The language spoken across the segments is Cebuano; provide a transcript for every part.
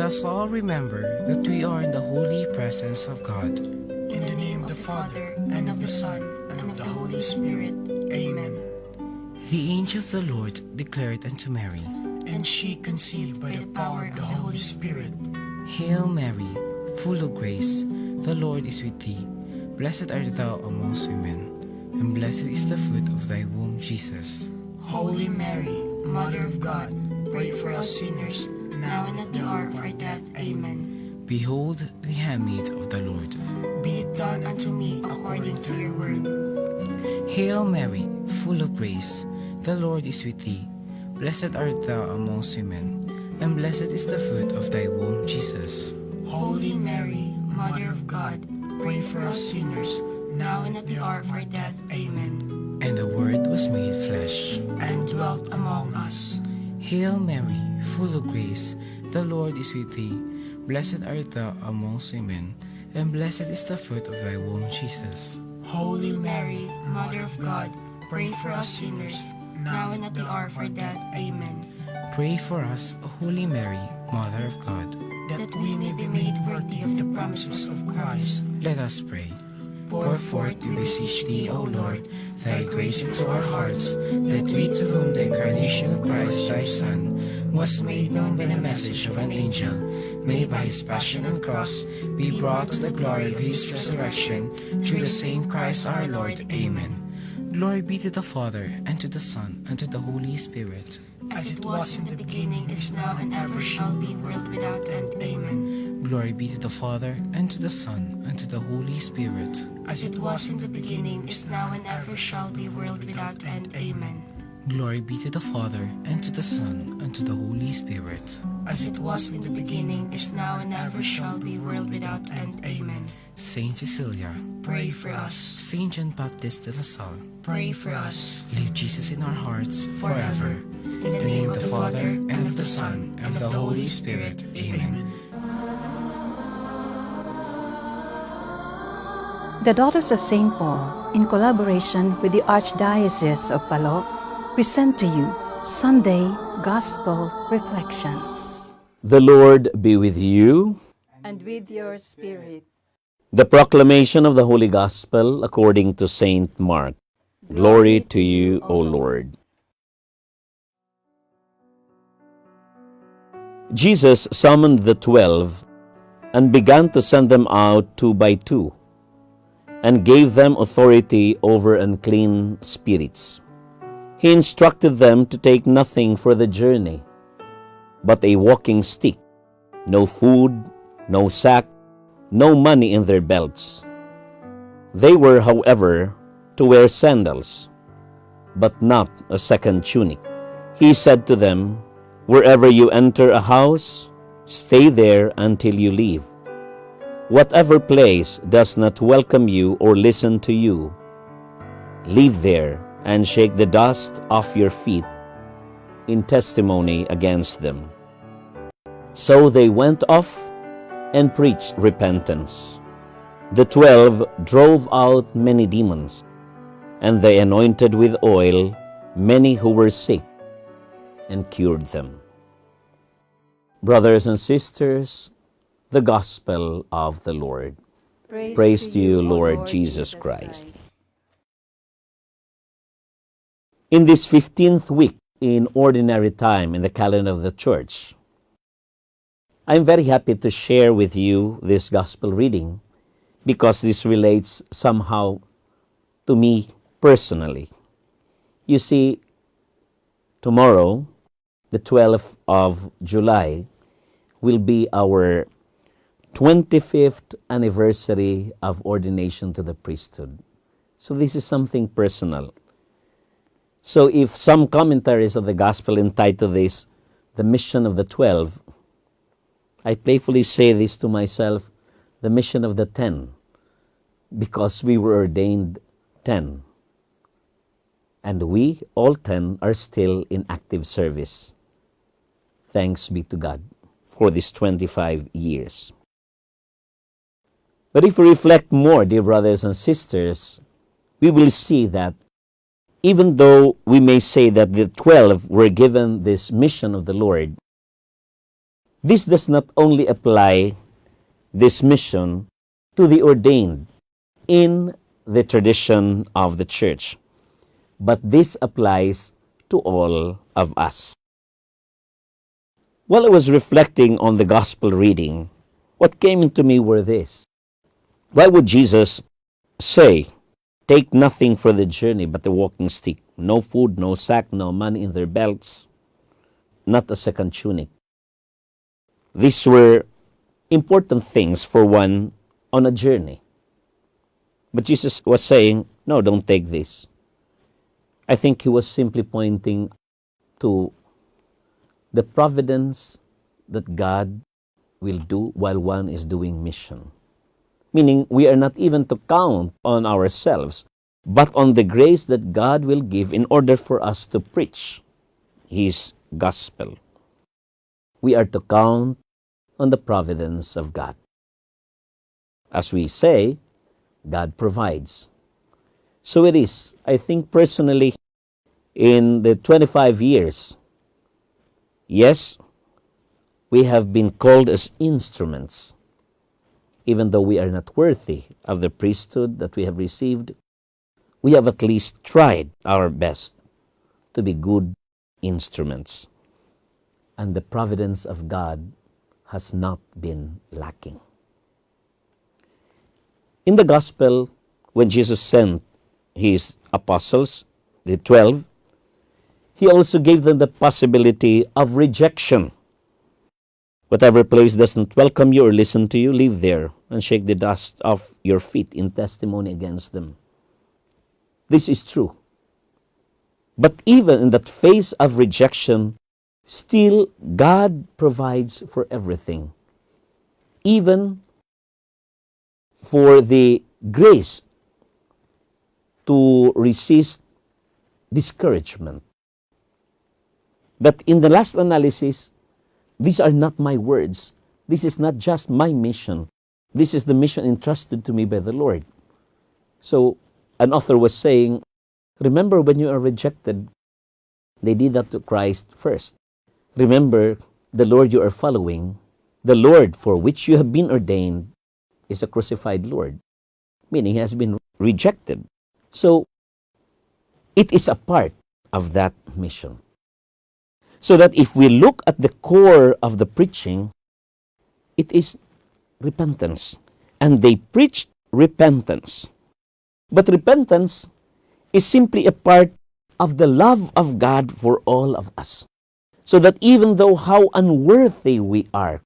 Let us all remember that we are in the holy presence of God. In the name of the Father, and of the Son, and of the Holy Spirit. Amen. The angel of the Lord declared unto Mary, And she conceived by the power of the Holy Spirit. Hail Mary, full of grace, the Lord is with thee. Blessed art thou amongst women, and blessed is the fruit of thy womb, Jesus. Holy Mary, Mother of God, pray for us sinners, now and at the hour of our death. Amen. Behold the handmaid of the Lord. Be it done unto me according to your word. Hail Mary, full of grace, the Lord is with thee. Blessed art thou amongst women, and blessed is the fruit of thy womb, Jesus. Holy Mary, Mother of God, pray for us sinners, now and at the hour of our death. Amen. And the Word was made flesh. And dwelt among us. Hail Mary, full of grace, the Lord is with thee. Blessed art thou amongst women, and blessed is the fruit of thy womb, Jesus. Holy Mary, Mother of God, pray for us sinners, now and at the hour of our death. Amen. Pray for us, Holy Mary, Mother of God, that we may be made worthy of the promises of Christ. Let us pray. Pour forth, we beseech thee, O Lord, thy grace into our hearts, that we, to whom the incarnation of Christ thy Son was made known by the message of an angel, may by his passion and cross be brought to the glory of his resurrection, through the same Christ our Lord. Amen. Glory be to the Father, and to the Son, and to the Holy Spirit. As it was in the beginning, is now, and ever shall be, world without end. Amen. Glory be to the Father, and to the Son, and to the Holy Spirit. As it was in the beginning, is now, and ever shall be, world without end. Amen. Glory be to the Father, and to the Son, and to the Holy Spirit. As it was in the beginning, is now, and ever shall be, world without end. Amen. Saint Cecilia, pray for us. Saint John Baptist de La Salle, pray for us. Leave Jesus in our hearts forever. In the name of the Father, and of the Son, and of the Holy Spirit. Amen. The Daughters of St. Paul, in collaboration with the Archdiocese of Palo, present to you Sunday Gospel Reflections. The Lord be with you. And with your spirit. The proclamation of the Holy Gospel according to St. Mark. Glory to you, O Lord. Jesus summoned the 12 and began to send them out two by two, and gave them authority over unclean spirits. He instructed them to take nothing for the journey, but a walking stick, no food, no sack, no money in their belts. They were, however, to wear sandals, but not a second tunic. He said to them, "Wherever you enter a house, stay there until you leave. Whatever place does not welcome you or listen to you, leave there and shake the dust off your feet in testimony against them." So they went off and preached repentance. The 12 drove out many demons, and they anointed with oil many who were sick and cured them. Brothers and sisters, the gospel of the Lord. Praise to you, Lord Jesus Christ. In this 15th week in ordinary time in the calendar of the Church, I'm very happy to share with you this gospel reading because this relates somehow to me personally. You see, tomorrow, the 12th of July, will be our 25th anniversary of ordination to the priesthood. So this is something personal. So if some commentaries of the gospel entitle this, "The Mission of the 12," I playfully say this to myself, "The Mission of the 10," because we were ordained 10. And we, all 10, are still in active service. Thanks be to God for these 25 years. But if we reflect more, dear brothers and sisters, we will see that even though we may say that the 12 were given this mission of the Lord, This does not only apply, this mission, to the ordained in the tradition of the Church, but this applies to all of us. While I was reflecting on the gospel reading, what came into me were this. Why would Jesus say, "Take nothing for the journey but the walking stick, no food, no sack, no money in their belts, not a second tunic"? These were important things for one on a journey. But Jesus was saying, "No, don't take this." I think he was simply pointing to the providence that God will do while one is doing mission. Meaning, we are not even to count on ourselves, but on the grace that God will give in order for us to preach His gospel. We are to count on the providence of God. As we say, God provides. So it is, I think personally, in the 25 years, yes, we have been called as instruments, even though we are not worthy of the priesthood that we have received, we have at least tried our best to be good instruments. And the providence of God has not been lacking. In the gospel, when Jesus sent his apostles, the 12, he also gave them the possibility of rejection. "Whatever place does not welcome you or listen to you, leave there and shake the dust off your feet in testimony against them." This is true. But even in that face of rejection, still God provides for everything. Even for the grace to resist discouragement. That in the last analysis, these are not my words. This is not just my mission. This is the mission entrusted to me by the Lord. So, an author was saying, remember when you are rejected, they did that to Christ first. Remember, the Lord you are following, the Lord for which you have been ordained, is a crucified Lord, meaning he has been rejected. So, it is a part of that mission. So that if we look at the core of the preaching, it is repentance. And they preached repentance. But repentance is simply a part of the love of God for all of us. So that even though how unworthy we are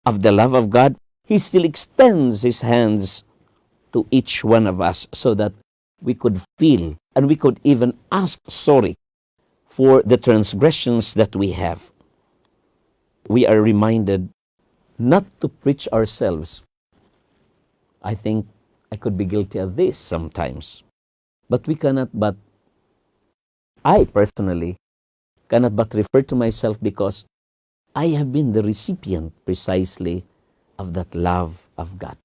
of the love of God, He still extends His hands to each one of us so that we could feel and we could even ask sorry for the transgressions that we have. We are reminded not to preach ourselves. I think I could be guilty of this sometimes. But we cannot but, I personally cannot but refer to myself because I have been the recipient precisely of that love of God.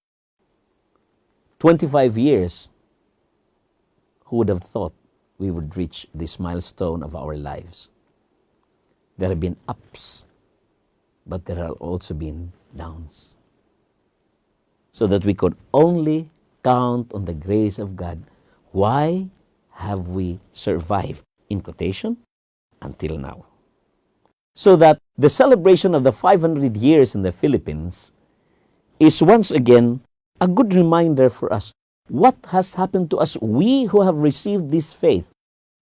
25 years, who would have thought we would reach this milestone of our lives? There have been ups, but there have also been downs. So that we could only count on the grace of God. Why have we survived, in quotation, until now? So that the celebration of the 500 years in the Philippines is once again a good reminder for us what has happened to us, we who have received this faith.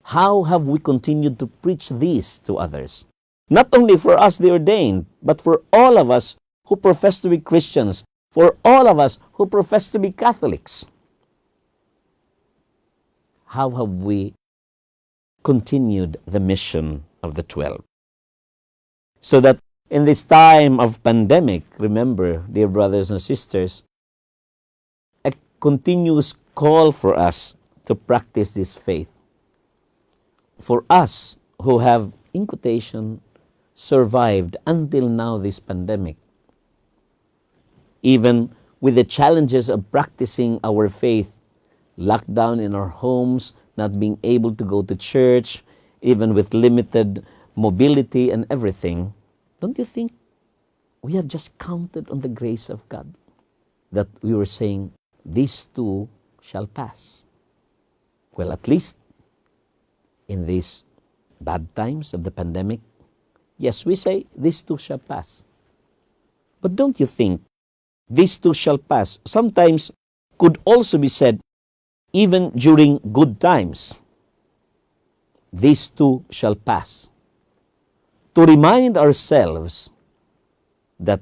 How have we continued to preach this to others? Not only for us, the ordained, but for all of us who profess to be Christians, for all of us who profess to be Catholics. How have we continued the mission of the 12? So that in this time of pandemic, remember, dear brothers and sisters, a continuous call for us to practice this faith. For us who have, in quotation, survived until now this pandemic, even with the challenges of practicing our faith, lockdown in our homes, not being able to go to church, even with limited mobility and everything, don't you think We have just counted on the grace of God that we were saying, "These too shall pass." Well, at least in these bad times of the pandemic, yes, we say, "This too shall pass." But don't you think "this too shall pass" sometimes could also be said even during good times? "This too shall pass." To remind ourselves that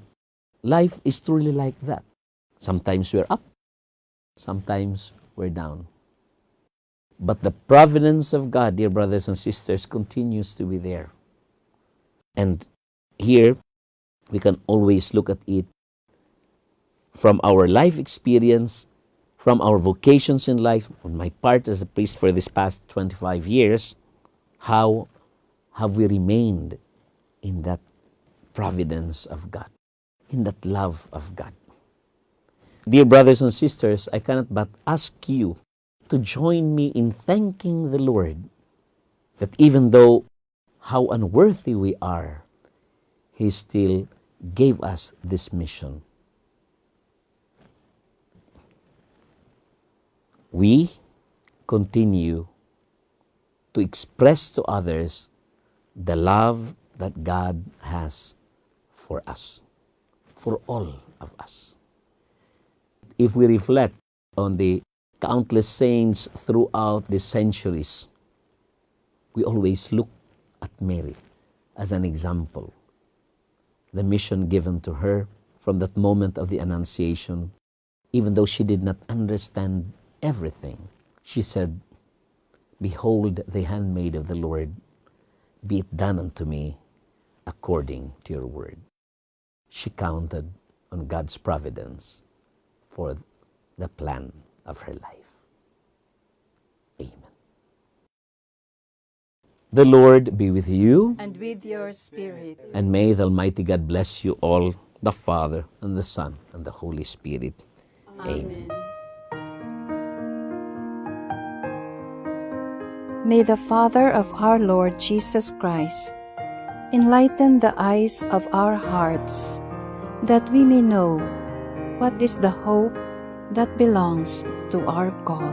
life is truly like that. Sometimes we're up, sometimes we're down. But the providence of God, dear brothers and sisters, continues to be there. And here, we can always look at it from our life experience, from our vocations in life, on my part as a priest for this past 25 years, how have we remained in that providence of God, in that love of God? Dear brothers and sisters, I cannot but ask you to join me in thanking the Lord that even though how unworthy we are, He still gave us this mission. We continue to express to others the love that God has for us, for all of us. If we reflect on the countless saints throughout the centuries, we always look at Mary as an example. The mission given to her from that moment of the Annunciation, even though she did not understand everything, she said, "Behold the handmaid of the Lord, be it done unto me according to your word." She counted on God's providence for the plan of her life. Amen. The Lord be with you. And with your spirit. And may the Almighty God bless you all, the Father, and the Son, and the Holy Spirit. Amen. May the Father of our Lord Jesus Christ enlighten the eyes of our hearts, that we may know what is the hope that belongs to our call.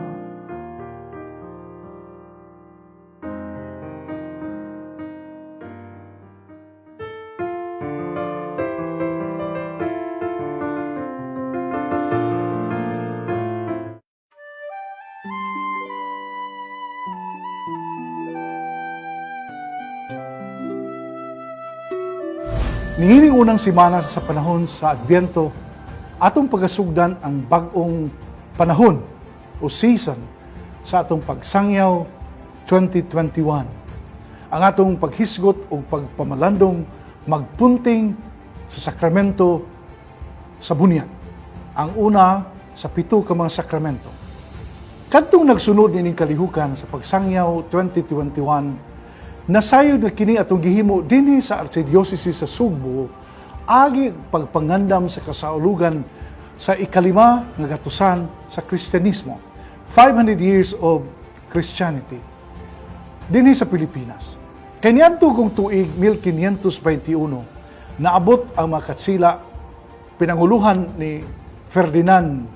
Niining unang simana sa panahon sa Adbyento, atong pagasugdan ang bag-ong panahon o season sa atong pagsangyaw 2021. Ang atong paghisgot o pagpamalandong magpunting sa sakramento sa bunyag. Ang una sa pito ka mga sakramento. Kadtong nagsunod nining kalihukan sa pagsangyaw 2021, nasayod nga kini atong gihimo dinhi sa Archdiocese sa Sugbo agi pagpangandam sa kasaulugan sa ikalima nga gatusan sa Kristyanismo, 500 years of Christianity dinhi sa Pilipinas. Kay niadto kung tuig 1521, naabot ang mga katsila pinanguluhan ni Ferdinand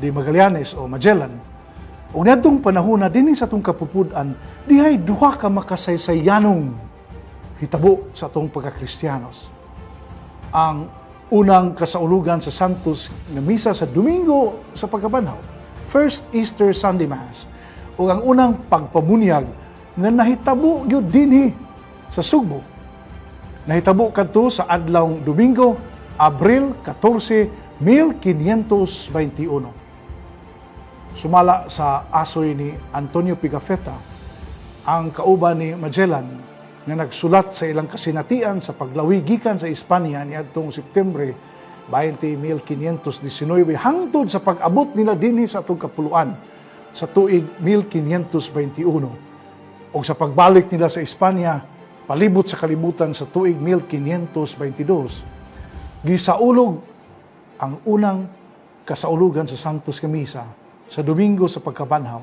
de Magallanes o Magellan. Ug niadtong panahona dinhi sa atong kapupud-an, dihay duha ka makasaysayanong hitabo sa atong pagkakristiyanos. Ang unang kasaulugan sa Santos nga misa sa Domingo sa Pagkabanhaw, First Easter Sunday Mass, ug ang unang pagpamunyag nga nahitabo gyud dinhi sa Sugbo. Nahitabo kadto sa adlawng Domingo, Abril 14, 1521. Sumala sa asoy ni Antonio Pigafetta, ang kauban ni Magellan nga nagsulat sa ilang kasinatian sa paglawi gikan sa Espanya niadtong Septembre 20, 1519 hangtod sa pag-abot nila dinhi sa atong kapuluan sa tuig 1521 ug sa pagbalik nila sa Espanya palibot sa kalibutan sa tuig 1522, gisaulog ang unang kasaulugan sa Santos nga Misa sa Domingo sa Pagkabanhaw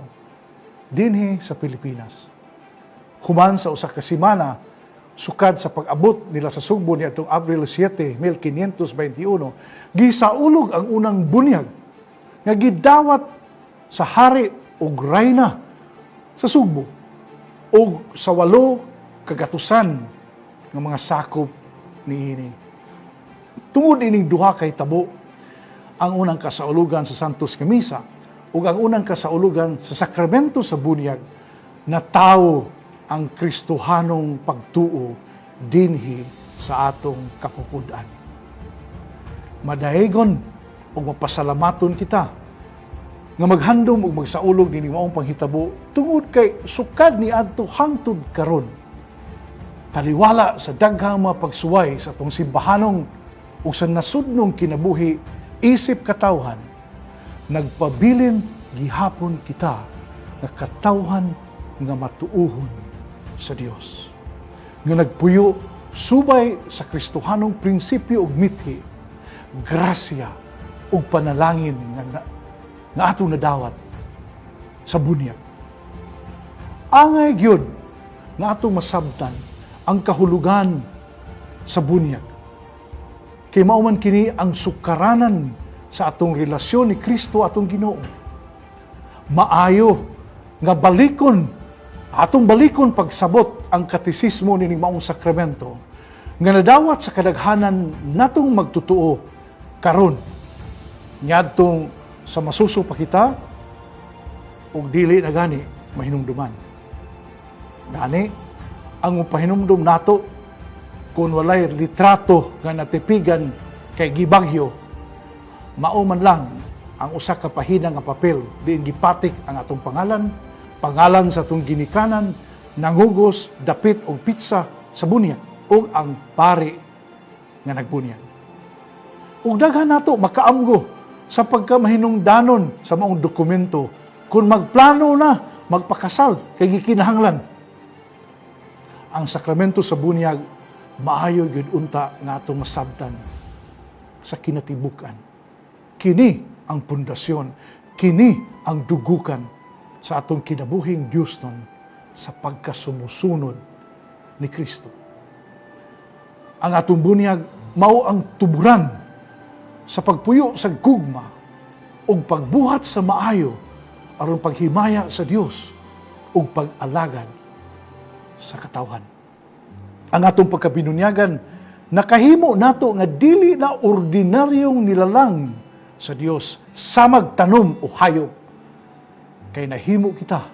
dinhi sa Pilipinas. Human sa usa ka semana, Sukad sa pag-abot nila sa Sugbo niadtong Abril 7, 1521, gisaulog ang unang bunyag nga gidawat sa hari ug rayna sa Sugbo ug sa walo kagatusan nga mga sakop niini. Tungod ining duha kay tabo, ang unang kasaulugan sa Santos nga Misa ug ang unang kasaulugan sa sakramento sa bunyag, na tawo ang Kristohanong pagtuo dinhi sa atong kapupud-an. Madaegon ug mapasalamaton kita nga maghandom ug magsaulog nining maong panghitabo tungod kay sukad niadto hangtod karon, taliwala sa daghang mga pagsuway sa atong simbahanong ug sa nasudnong kinabuhi isip katawhan, nagpabilin gihapon kita nga katawhan nga matuuhon sa Dios, nga nagpuyo subay sa Kristohanong prinsipyo ug mithi, grasya ug panalangin nga atong nadawat sa bunyag. Angay gyud nga atong masabtan ang kahulugan sa bunyag. Kay mao man kini ang sukaranan sa atong relasyon ni Kristo atong Ginoo. Maayo nga balikon atong balikon pagsabot ang katisismo nining maong sakramento nga nadawat sa kadaghanan natong magtutuo karon, niadtong sa masuso pa kita ug dili na gani mahinumduman. Gani ang pahinumdum nato, kung walay litrato nga natipigan kay gibagyo, mao man lang ang usa ka pahina nga papel diin gipatik ang atong pangalan, pangalan sa atong ginikanan, nangugos, dapit og petsa sa bunyag ug ang pari nga nagbunyag. Ug daghan nato makaamgo sa pagkamahinungdanon sa maong dokumento kung magplano na magpakasal kay gikinahanglan. Ang sakramento sa bunyag, maayo gyud unta nga atong masabtan sa kinatibuk-an. Kini ang pundasyon, kini ang dugukan sa atong kinabuhing Diyosnon sa pagkasumusunod ni Kristo. Ang atong bunyag mao ang tuburan sa pagpuyo sa gugma ug pagbuhat sa maayo aron paghimaya sa Dios ug pag-alagad sa katawhan. Ang atong pagkabinunyagan nakahimo nato nga dili na ordinaryong nilalang sa Dios samag tanom o hayop, kay nahimo kita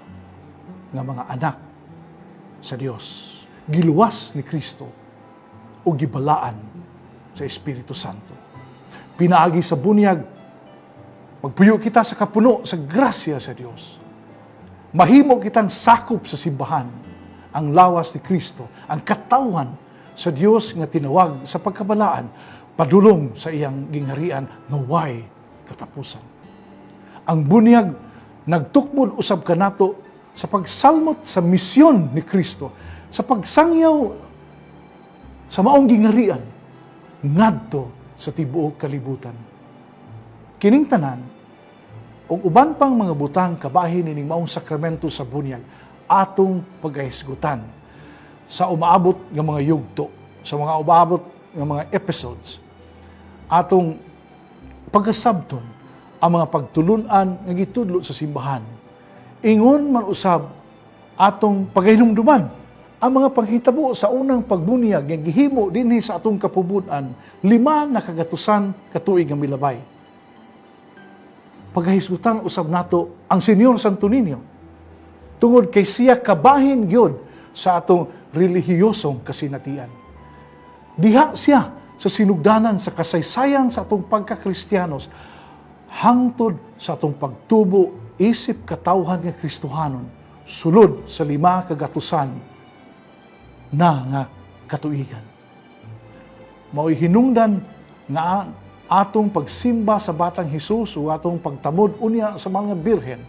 nga mga anak sa Dios, giluwas ni Kristo o gibalaan sa Espiritu Santo. Pinaagi sa bunyag, magpuyo kita sa kapuno sa grasya sa Dios. Mahimo kitang sakop sa simbahan, ang lawas ni Kristo, ang katawhan sa Dios nga tinawag sa pagkabalaan padulong sa iyang gingharian nga way katapusan. Ang bunyag nagtukmod usab kanato sa pagsalmot sa misyon ni Kristo, sa pagsangyaw sa maong gingharian ngadto sa tibuok kalibutan. Kining tanan ug uban pang mga butang kabahin nining maong sakramento sa bunyag, atong pagahisgutan sa umaabot nga mga yugto, sa mga umaabot nga mga episodes. Atong pagkasabton ang mga pagtulunan nga gitudlo sa simbahan. Ingon man usab atong pagahinumduman ang mga panghitabo sa unang pagbunyag nga gihimo dinhi sa atong kapubud-an 500 ka tuig nga milabay. Pagahisgutan usab nato ang Senyor Santo Niño tungod kay siya kabahin gyud sa atong relihiyosong kasinatian. Diha siya sa sinugdanan sa kasaysayan sa atong pagkakristiyanos hangtod sa atong pagtubo isip katawhan nga Kristohanon sulod sa 500 na nga katuigan. Mao'y hinungdan nga ang atong pagsimba sa Batang Hesus o atong pagtamod unya sa mga birhen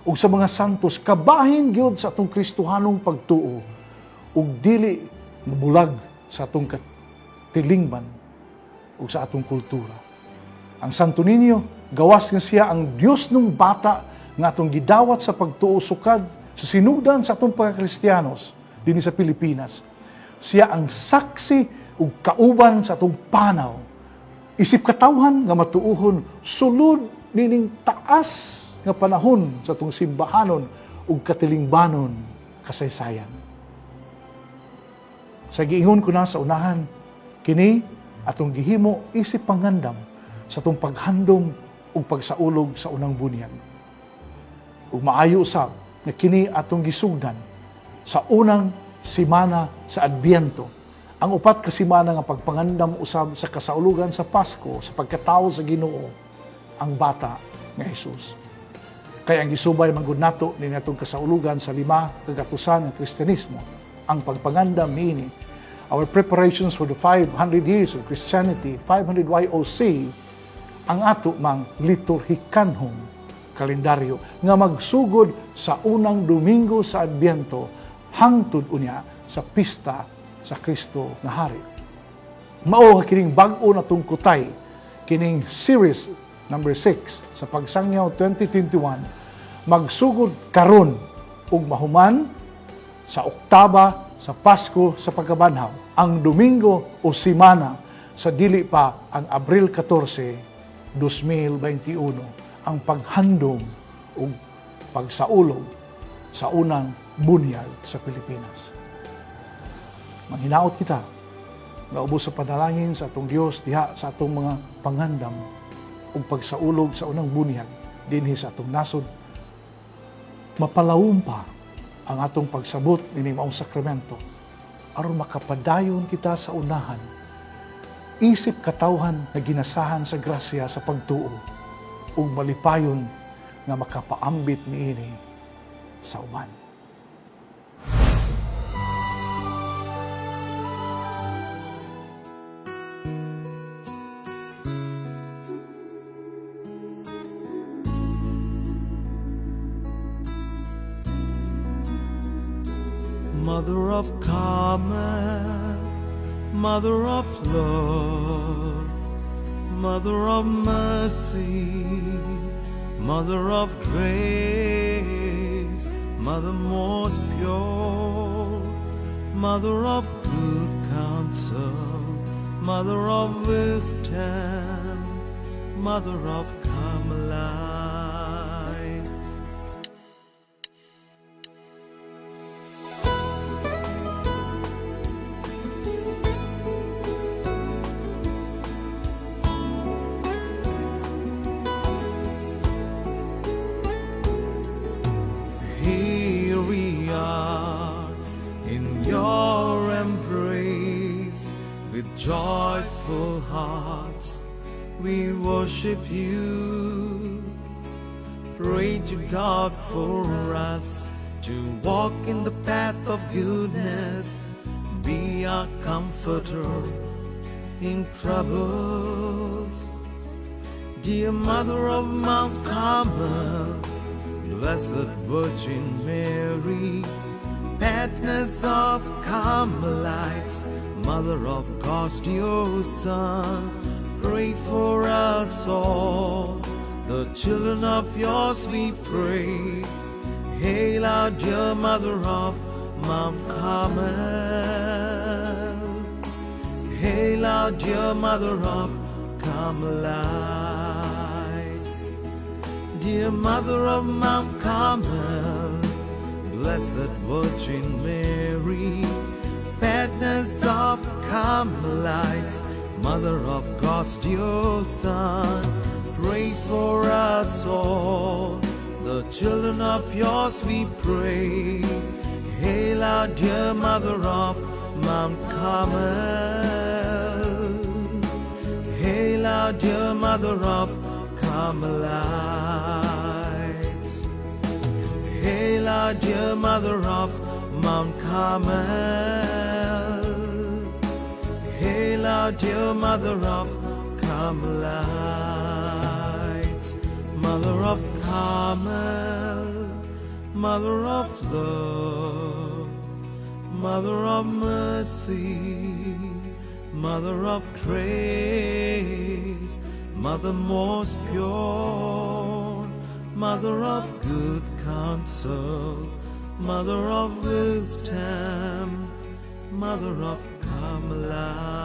ug sa mga santos kabahin gyud sa atong Kristohanong pagtuo ug dili mabulag sa atong katilingban ug sa atong kultura. Ang Santo Niño, gawas nga siya ang Dios nung bata nga atong gidawat sa pagtuo sukad sa sinugdan sa atong pagkakristiyanos dinhi sa Pilipinas. Siya ang saksi ug kauban sa atong panaw. Isip katawhan nga matuohon sulod nining taas nga panahon sa atong simbahanon ug katilingbanon kasaysayan. Sa giingon ko na sa unahan, kini atong gihimo isip pangandam sa atong paghandom ug pagsaulog sa unang bunyag. Ug maayo usab nga kini atong gisugdan sa unang simana sa Adbyento, ang 4 ka semana nga pagpangandam usab sa kasaulugan sa Pasko, sa pagkatawo sa Ginoo, ang bata nga Jesus. Kay ang gisubay man gud nato ni atong kasaulugan sa 5 ka gatusan ng Kristiyanismo, ang pagpangandam niini, our preparations for the 500 years of Christianity, 500 YOC, ang ato mang liturhikanhong kalendaryo nga magsugod sa unang Domingo sa Adbyento hangtod unya sa pista sa Kristo nga Hari. Mao nga kining bag-o na tungkutay, kining series number 6 sa Pagsangyaw 2021, magsugod karon ug mahuman sa Oktaba sa Pasko sa Pagkabanhaw, ang Domingo o Simana sa dili pa ang Abril 14, 2021, ang paghandom ug pagsaulog sa unang bunyag sa Pilipinas. Manghinaot kita nga ubos sa panalangin sa atong Dios diha sa atong mga pangandam ug pagsaulog sa unang bunyag dinhi sa atong nasod, mapalawom pa ang atong pagsabot nining maong sakramento aron makapadayon kita sa unahan isip katawhan nga ginasahan sa grasya sa pagtuo ug malipayon nga makapaambit niini sa uban. Mother of Carmel, Mother of love, Mother of mercy, Mother of grace, Mother most pure, Mother of good counsel, Mother of wisdom, Mother of Carmelites. Here we are in your embrace with joyful hearts. We worship you. Pray to God for us to walk in the path of goodness. Be our comforter in troubles. Dear Mother of Mount Carmel, Blessed Virgin Mary, Patroness of Carmelites, Mother of God's dear Son, pray for us all, the children of yours we pray. Hail our dear Mother of Mount Carmel. Hail our dear Mother of Carmelites. Dear Mother of Mount Carmel, Blessed Virgin Mary, Patroness of Carmelites, Mother of God's dear Son, pray for us all, the children of yours we pray. Hail our dear Mother of Mount Carmel. Hail our dear Mother of Carmelites. Hail our dear Mother of Mount Carmel. Hail our dear Mother of Carmelites. Mother of Carmel, Mother of love, Mother of mercy, Mother of grace, Mother most pure, Mother of good counsel, Mother of wisdom, Mother of Carmelites.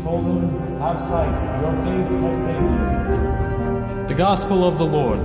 told him, "Have sight, your faith has saved you." The Gospel of the Lord.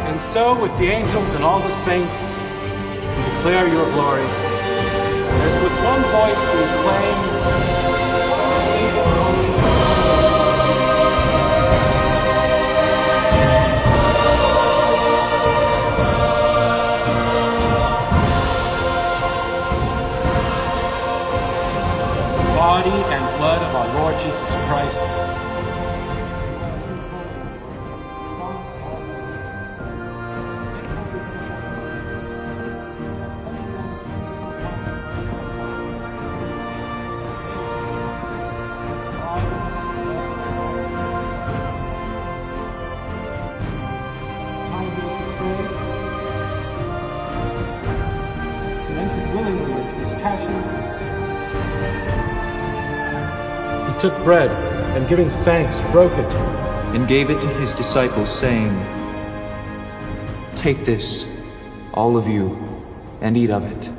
And so, with the angels and all the saints, we declare your glory. As with one voice we acclaim, the body and blood of our Lord Jesus Christ. Time he was betrayed, he entered willingly into his passion. He took bread and, giving thanks, broke it and gave it to his disciples, saying, "Take this, all of you, and eat of it.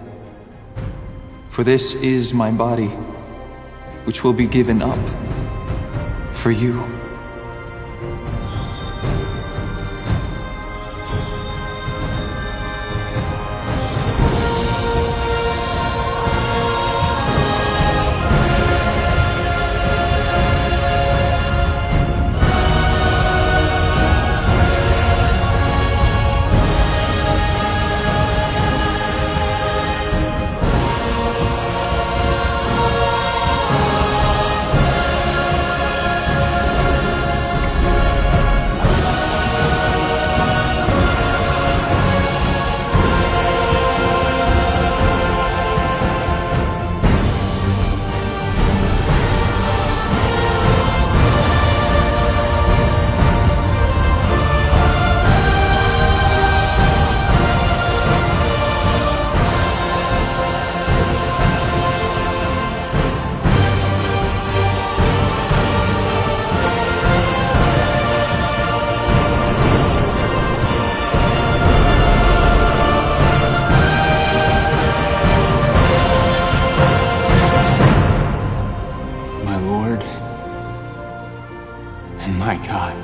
For this is my body, which will be given up for you." My Lord and my God.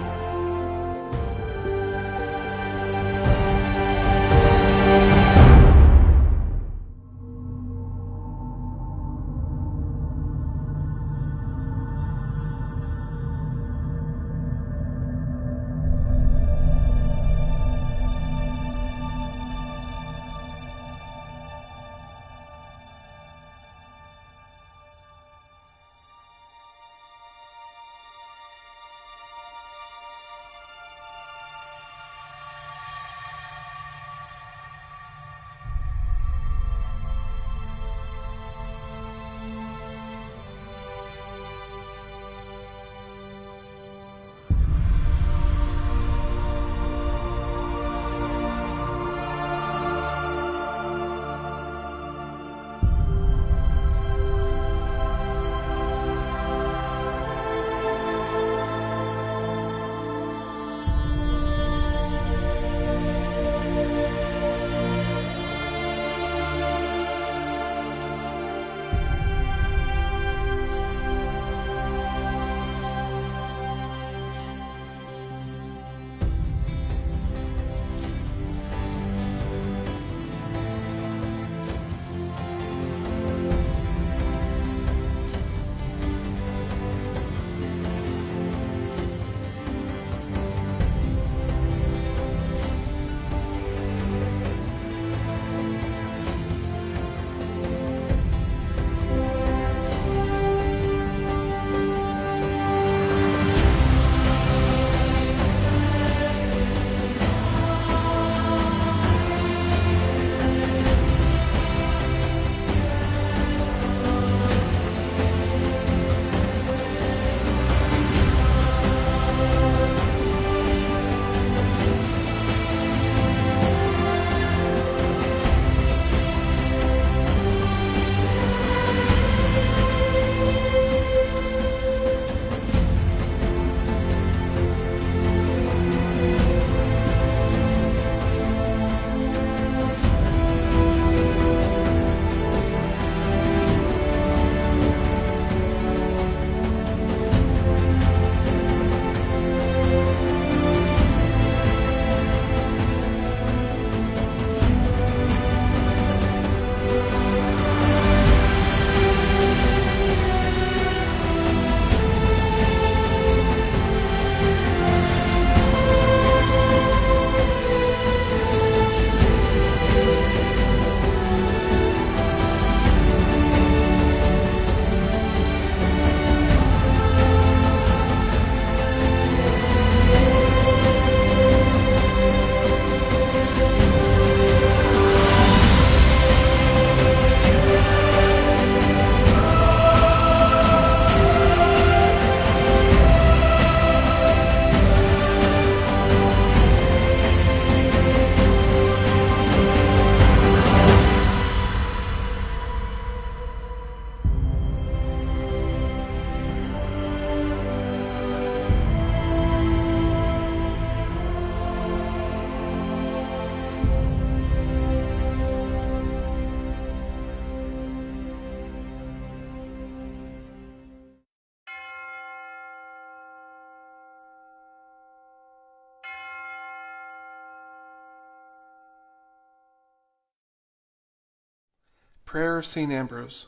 Prayer of St. Ambrose.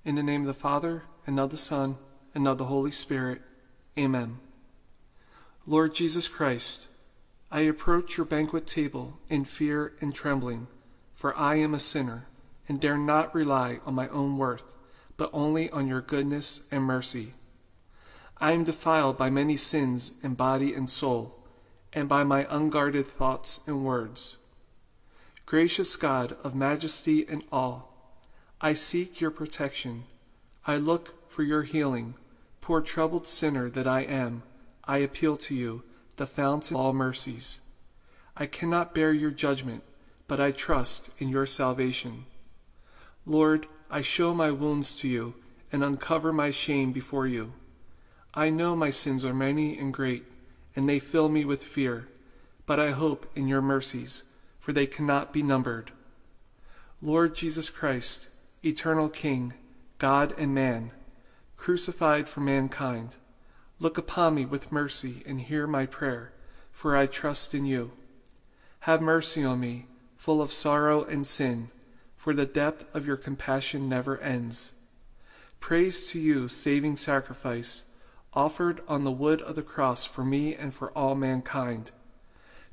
In the name of the Father, and of the Son, and of the Holy Spirit. Amen. Lord Jesus Christ, I approach your banquet table in fear and trembling, for I am a sinner, and dare not rely on my own worth, but only on your goodness and mercy. I am defiled by many sins in body and soul, and by my unguarded thoughts and words. Gracious God of majesty and awe, I seek your protection. I look for your healing. Poor troubled sinner that I am, I appeal to you, the fountain of all mercies. I cannot bear your judgment, but I trust in your salvation. Lord, I show my wounds to you and uncover my shame before you. I know my sins are many and great, and they fill me with fear, but I hope in your mercies, for they cannot be numbered. Lord Jesus Christ, eternal King, God and man, crucified for mankind, look upon me with mercy and hear my prayer, for I trust in you. Have mercy on me, full of sorrow and sin, for the depth of your compassion never ends. Praise to you, saving sacrifice, offered on the wood of the cross for me and for all mankind.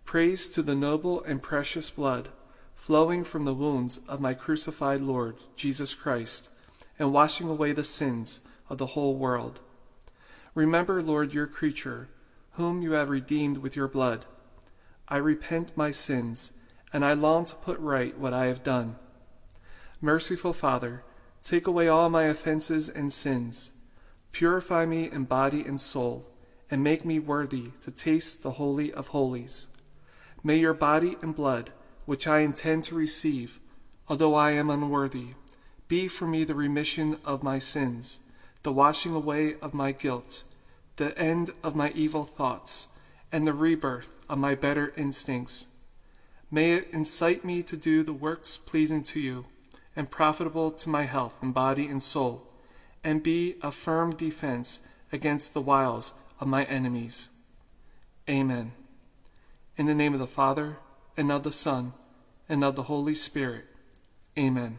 Praise to the noble and precious blood flowing from the wounds of my crucified Lord, Jesus Christ, and washing away the sins of the whole world. Remember, Lord, your creature, whom you have redeemed with your blood. I repent my sins, and I long to put right what I have done. Merciful Father, take away all my offenses and sins. Purify me in body and soul, and make me worthy to taste the Holy of Holies. May your body and blood, which I intend to receive, although I am unworthy, be for me the remission of my sins, the washing away of my guilt, the end of my evil thoughts, and the rebirth of my better instincts. May it incite me to do the works pleasing to you, and profitable to my health in body and soul, and be a firm defense against the wiles of my enemies. Amen. In the name of the Father, and of the Son, and of the Holy Spirit. Amen.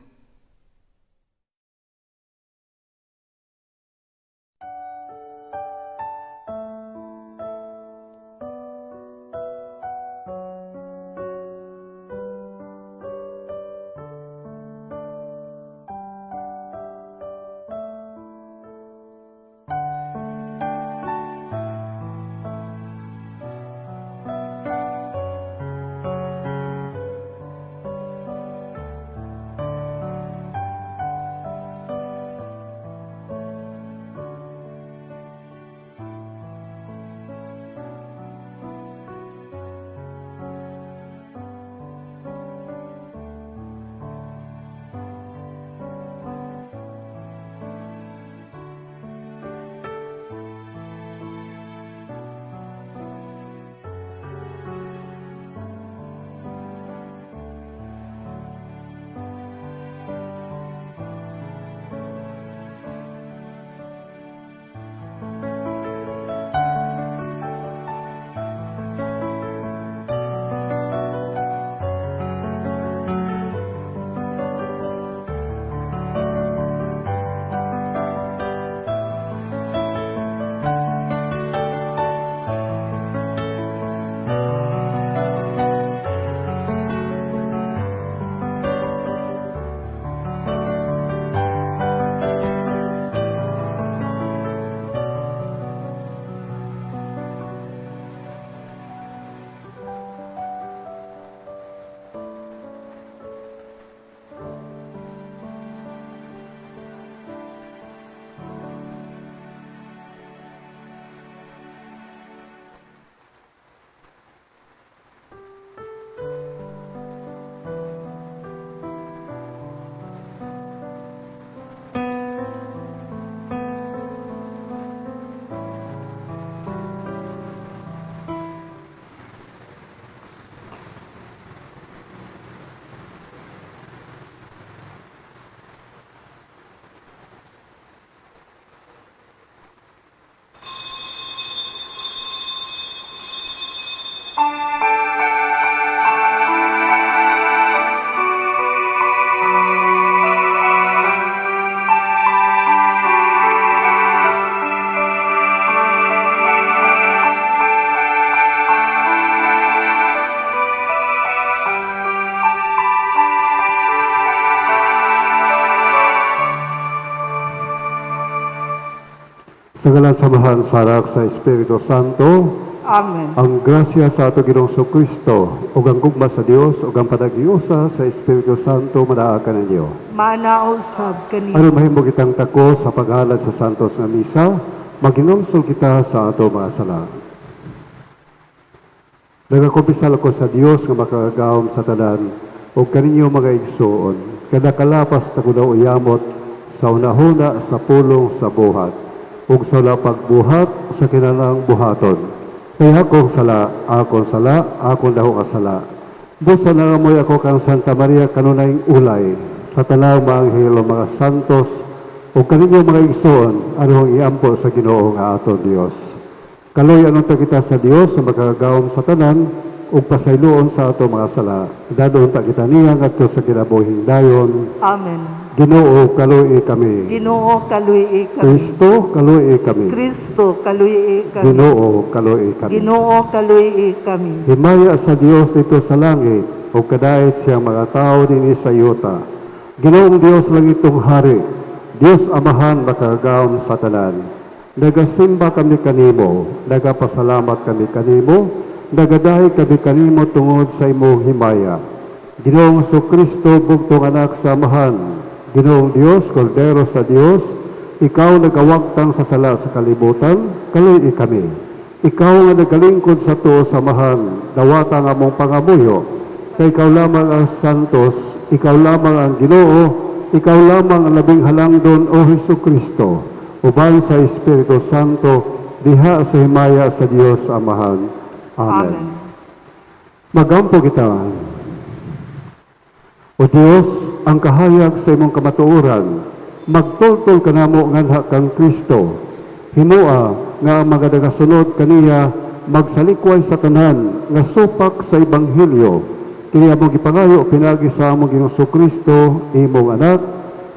Sa ngalan sa Amahan, sa Anak, sa Espiritu Santo. Amen. Ang grasya sa ato Ginoong Kristo ug ang gugma sa Dios ug ang panaghiusa sa Espiritu Santo manaa kaninyo. Manaa usab kanimo. Aron mahimo kitang takos sa paghalad sa Santos nga Misa, maghinulsol kita sa ato mga sala. Nagakumpisal ako sa Dios nga makagagahom sa tanan ug kaninyo, mga igsoon, kada kalapas ta kuno uyamot sa hunahuna, sa pulong, sa buhat ug sa wala pagbuhat sa kinahanglang buhaton. Kay akong sala, akong sala, akong dako nga sala. Busa nangamuyo ako kang Santa Maria, kanunayng ulay, sa tanang mga anghel ug mga santos, ug kaninyo, mga igsoon, aron iampo sa Ginoo nga aton Dios. Kaluoyan unta kita sa Dios sa makagagahom sa tanan ug pasayloon sa ato mga sala. Dad-on ta kita niya ngadto sa kinabuhing dayon. Amen. Ginoo, kaluoyi kami. Ginoo, kaluoyi kami. Kristo, kaluoyi kami. Kristo, kaluoyi kami. Ginoo, kaluoyi kami. Ginoo, kaluoyi kami. Himaya sa Dios didto sa langit ug kadait sa iyang mga tao dinhi sa yuta. Ginoong Dios, langitong hari, Dios Amahan makagagahom sa tanan. Nagasimba kami kanimo, nagapasalamat kami kanimo, nagadayeg kami kanimo tungod sa imong himaya. Ginoong Kristo, bugtong anak sa Amahan, Ginoong Dios, Kordero sa Dios, ikaw nagawagtang sa sala sa kalibutan, kaluoyi kami. Ikaw nga nagalingkod sa tuo sa Amahan, dawata ang among pangamuyo. Kay ikaw lamang ang santos, ikaw lamang ang Ginoo, ikaw lamang ang labing halangdon, O Hesu Kristo, uban sa Espiritu Santo, diha sa himaya sa Dios Amahan. Amen. Amen. Magampo kita. O Dios, ang kahayag sa imong kamatuoran, magtultol kanamo nganha kang Kristo. Himoa nga ang mga nagasunod kaniya magsalikway sa tanan nga supak sa ebanghelyo. Kini among gipangayo pinaagi sa among Ginoong Kristo, imong anak,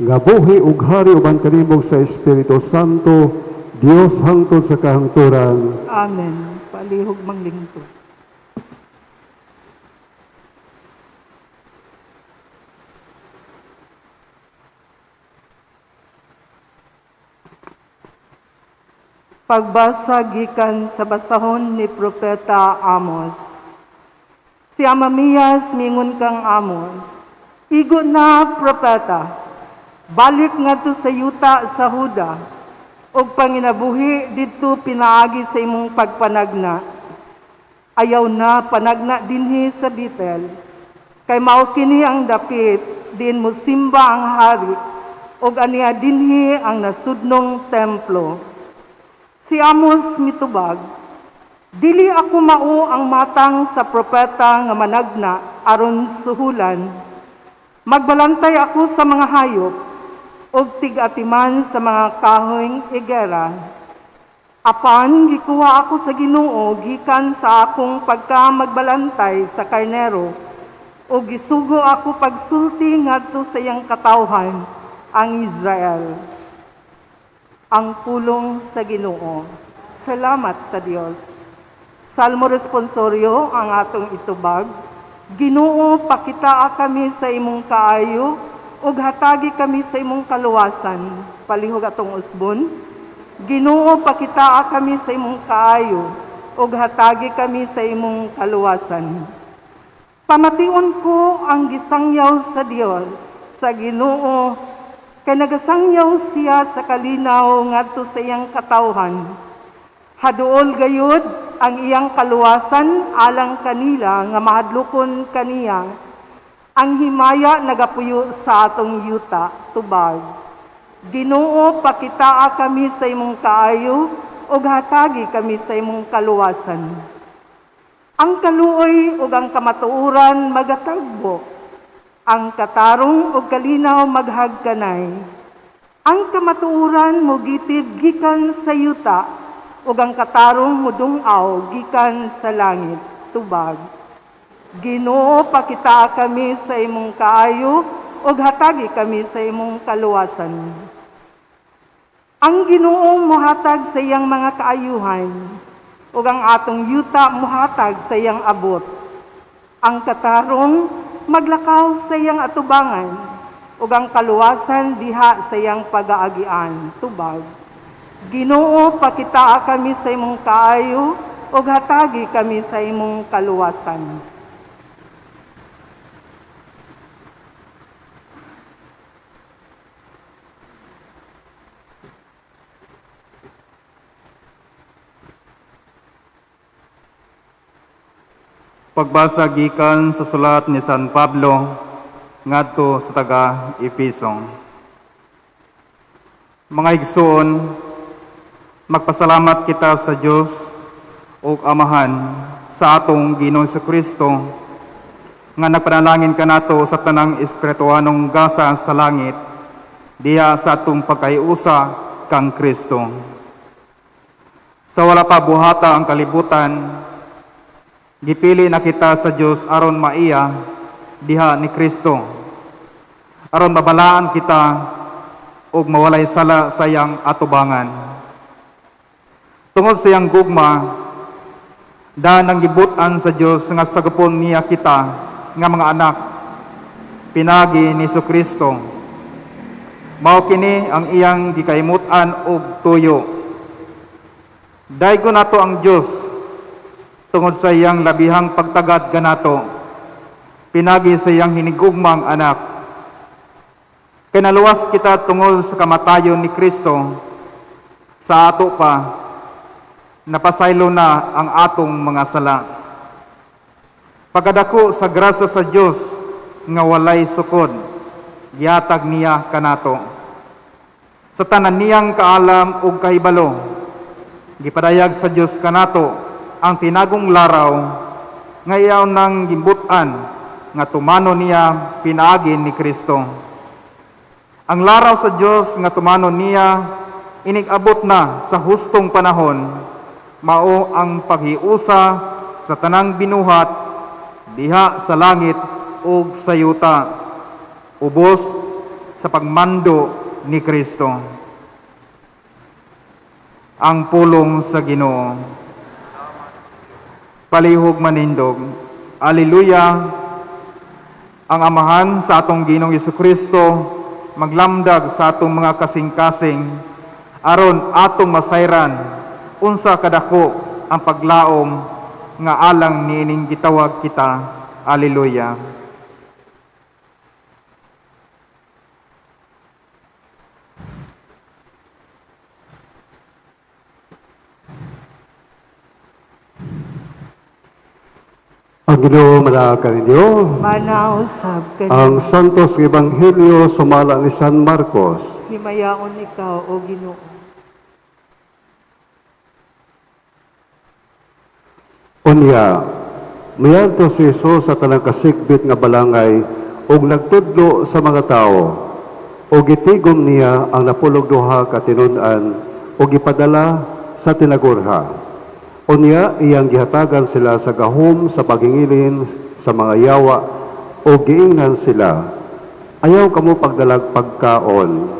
nga buhi ug hari uban kanimo sa Espiritu Santo, Dios hangtod sa kahangturan. Amen. Palihog manglingkod. Pagbasa gikan sa basahon ni Propeta Amos. Si Amamias mingon kang Amos, "Igo na, propeta, balik ngadto sa yuta sa Huda, ug panginabuhi didto pinaagi sa imong pagpanagna. Ayaw na panagna dinhi sa Bethel, kay mao kini ang dapit diin mosimba ang hari, ug aniya dinhi ang nasudnong templo." Si Amos mitubag, "Dili ako mao ang matang sa propeta nga managna aron suhulan. Magbalantay ako sa mga hayop ug tig-atiman sa mga kahoyng igera. Apan gikuha ako sa Ginoo gikan sa akong pagka magbalantay sa karnero ug gisugo ako pagsulti ngadto sa iyang katawhan, ang Israel." Ang pulong sa Ginoo. Salamat sa Dios. Salmo responsorio ang atong itubag. Ginoo, pakitaa kami sa imong kaayo ug hatagi kami sa imong kaluwasan. Palihog atong usbon. Ginoo, pakitaa kami sa imong kaayo ug hatagi kami sa imong kaluwasan. Pamation ko ang gisangyaw sa Dios, sa Ginoo, kay nagasangyaw siya sa kalinaw ngadto sa iyang katawhan. Haduol gayud ang iyang kaluwasan alang kanila nga mahadlokon kaniya. Ang himaya nagapuyo sa atong yuta, tubag. Ginoo, pakitaa kami sa imong kaayo ug hatagi kami sa imong kaluwasan. Ang kaluoy ug ang kamatuoran magatagbo. Ang katarong ug kalinaw maghagkanay. Ang kamatuoran mogitid gikan sa yuta ug ang katarong mudung-aw gikan sa langit, tubag. Ginoo, pakitaa kami sa imong kaayo ug hatagi kami sa imong kaluwasan. Ang Ginoo mohatag sa iyang mga kaayuhan ug ang atong yuta mohatag sa iyang abot. Ang katarong maglakaw sa iyang atubangan ug ang kaluwasan diha sa iyang pagaagian, tubag. Ginoo, pakitaa kami sa imong kaayo ug hatagi kami sa imong kaluwasan. Pagbasa gikan sa sulat ni San Pablo ngadto sa taga Efeso. Mga igsoon, magpasalamat kita sa Dios ug Amahan sa atong Ginoong Kristo nga nagpanalangin kanato sa tanang espirituanong gasa sa langit diha sa atong pagkaiusa kang Kristo. Sa wala pa buhata ang kalibutan, gipili na kita sa Dios aron maiya diha ni Kristo, aron mabalaan kita ug mawalay sala sa iyang atubangan. Tungod sa iyang gugma, daan ang gibut-an sa Dios nga sagupon niya kita nga mga anak pinagi ni Kristo. Mao kini ang iyang gikahimut-an og tuyo. Daygon nato ang Dios tungod sa iyang labihang pagtagad kanato, pinagi sa iyang hinigugmang anak. Kay naluwas kita tungod sa kamatayon ni Kristo, sa ato pa, napasaylo na ang atong mga sala. Pagkadako sa grasya sa Dios nga walay sukod, gihatag niya kanato. Sa tanan niyang kaalam ug kahibalo, gipadayag sa Dios kanato ang tinagong laraw nga iyaw nang gimbut-an nga tumano niya pinaagi ni Kristo. Ang laraw sa Dios nga tumano niya inig-abot na sa hustong panahon, mao ang paghiusa sa tanang binuhat diha sa langit ug sa yuta, ubos sa pagmando ni Kristo. Ang pulong sa Ginoo. Palihog manindog. Alleluia. Ang Amahan sa atong Ginoong Jesucristo maglamdag sa atong mga kasing-kasing aron atong masayran unsa kadako ang paglaom nga alang niining gitawag kita. Alleluia. Ang Ginoo manaag kaninyo. Manausab Ang kaninyo. Santos nga Ebanghelyo sumala ni San Marcos. Himayaon ikaw, O Ginoo. Unya, miadto si Jesus sa tanang kasigbit nga balangay ug nagtudlo sa mga tawo. Ug gitigom niya ang 12 ka tinun-an ug gipadala sa tinagurha. Unya, iyang gihatagan sila sa gahom sa paghingilin sa mga yawa o giingnan sila, ayaw kamo pagdalag pagkaon,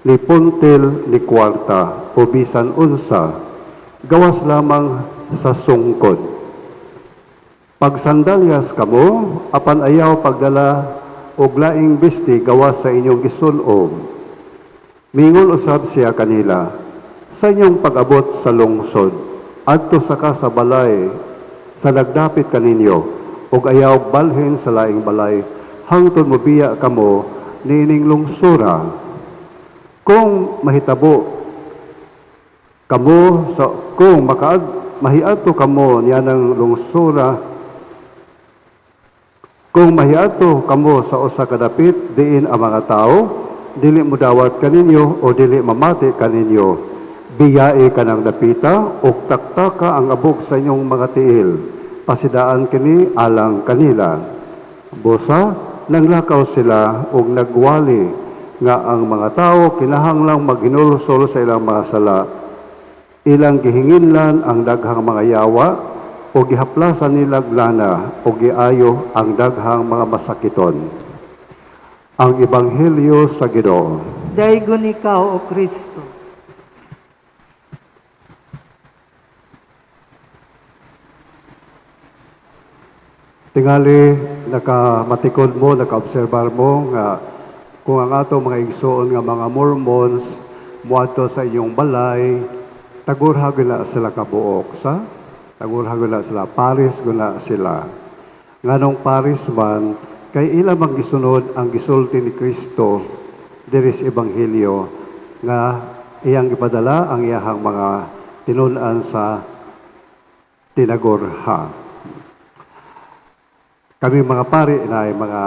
ni puntil ni kwarta o bisan unsa, gawas lamang sa sungkod. Pagsandalyas kamo, apan ayaw pagdala og laing bisti gawas sa inyong gisulob. Mingon usab siya kanila, sa inyong pag-abot sa lungsod, adto sa ka sa balay sa nagdapit kaninyo, ug ayaw balhin sa laing balay, hangtod mobiya kamo niining lungsura. Kung mahitabo kamo sa kung makaad mahiadto kamo niyanang lungsura, kung mahiadto kamo sa usa ka dapit diin ang mga tawo dili modawat kaninyo o dili mamati kaninyo, biyai kanang dapita ug taktaka ang abog sa inyong mga tiil. Pasidaan kini alang kanila. Busa, nanglakaw sila ug nagwali nga ang mga tawo kinahanglang maghinulsol sa ilang mga sala. Ilang gihinginlan ang daghang mga yawa o gihaplasan nilag lana o giayo ang daghang mga masakiton. Ang Ebanghelyo sa Ginoo. Daygon ikaw, O Kristo. Tingali, nakamatikod mo, nakaobserbar mo nga kung ang ato mga igsoon nga mga Mormons Muadto sa inyong balay, tagurha guna sila kabuok sa tagurha guna sila, pares guna sila. Nganong pares man? Kay ila mang gisunod ang gisulti ni Kristo diri sa Ebanghelyo nga iyang gipadala ang iyahang mga tinun-an sa tinagurha. Kami mga pari na ay mga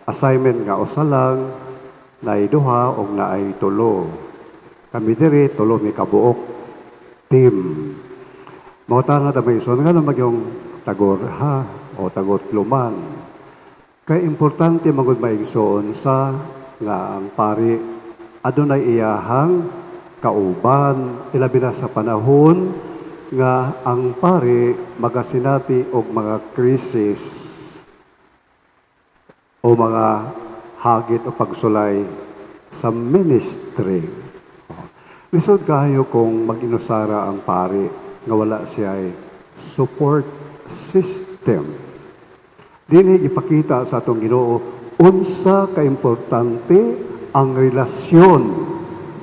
assignment nga usa lang, naay duha o naay tulo. Kami diri tulo mi kabuok team. Mangutana ta, mga igsoon, nga naman yung tagurha o tagutluman? Kay importante magud, mga igsoon, sa nga ang pari adunay iyahang kauban, ilabi na sa panahon nga ang pari magasinati og mga krisis o mga hagit o pagsulay sa ministry. Lisod kayo kung mag-inusara ang pari nga wala siya ay support system. Dinhi ipakita sa atong Ginoo unsa kaimportante ang relasyon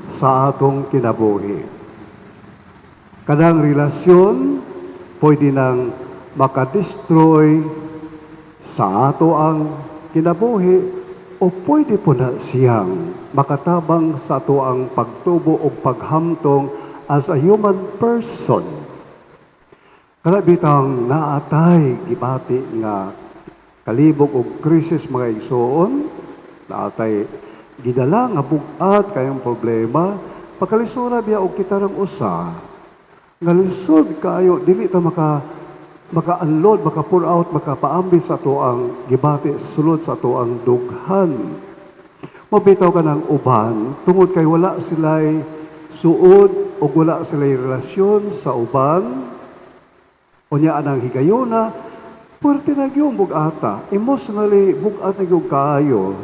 sa atong kinabuhi. Kanang relasyon pwede nang makadestroy sa ato ang kinabuhi o pwede po na siyang makatabang sa ato ang pagtubo o paghamtong as a human person. Kana bitang naatay gibati nga kalibog og krisis, mga igsoon, naatay gidala nga bug-at kayong problema, pagkalisura biya og kita rang usa, nga lisod kayo, dili ta maka-unload, maka-pour out, makapaambi sa ato ang gibati sulod sa ato ang dughan. Mabitaw ka ng uban, tungod kay wala sila'y suod o wala sila'y relasyon sa uban, unya anang higayona, puwerte na gyud bug-ata. Emotionally, bug-at na gyud kaayo.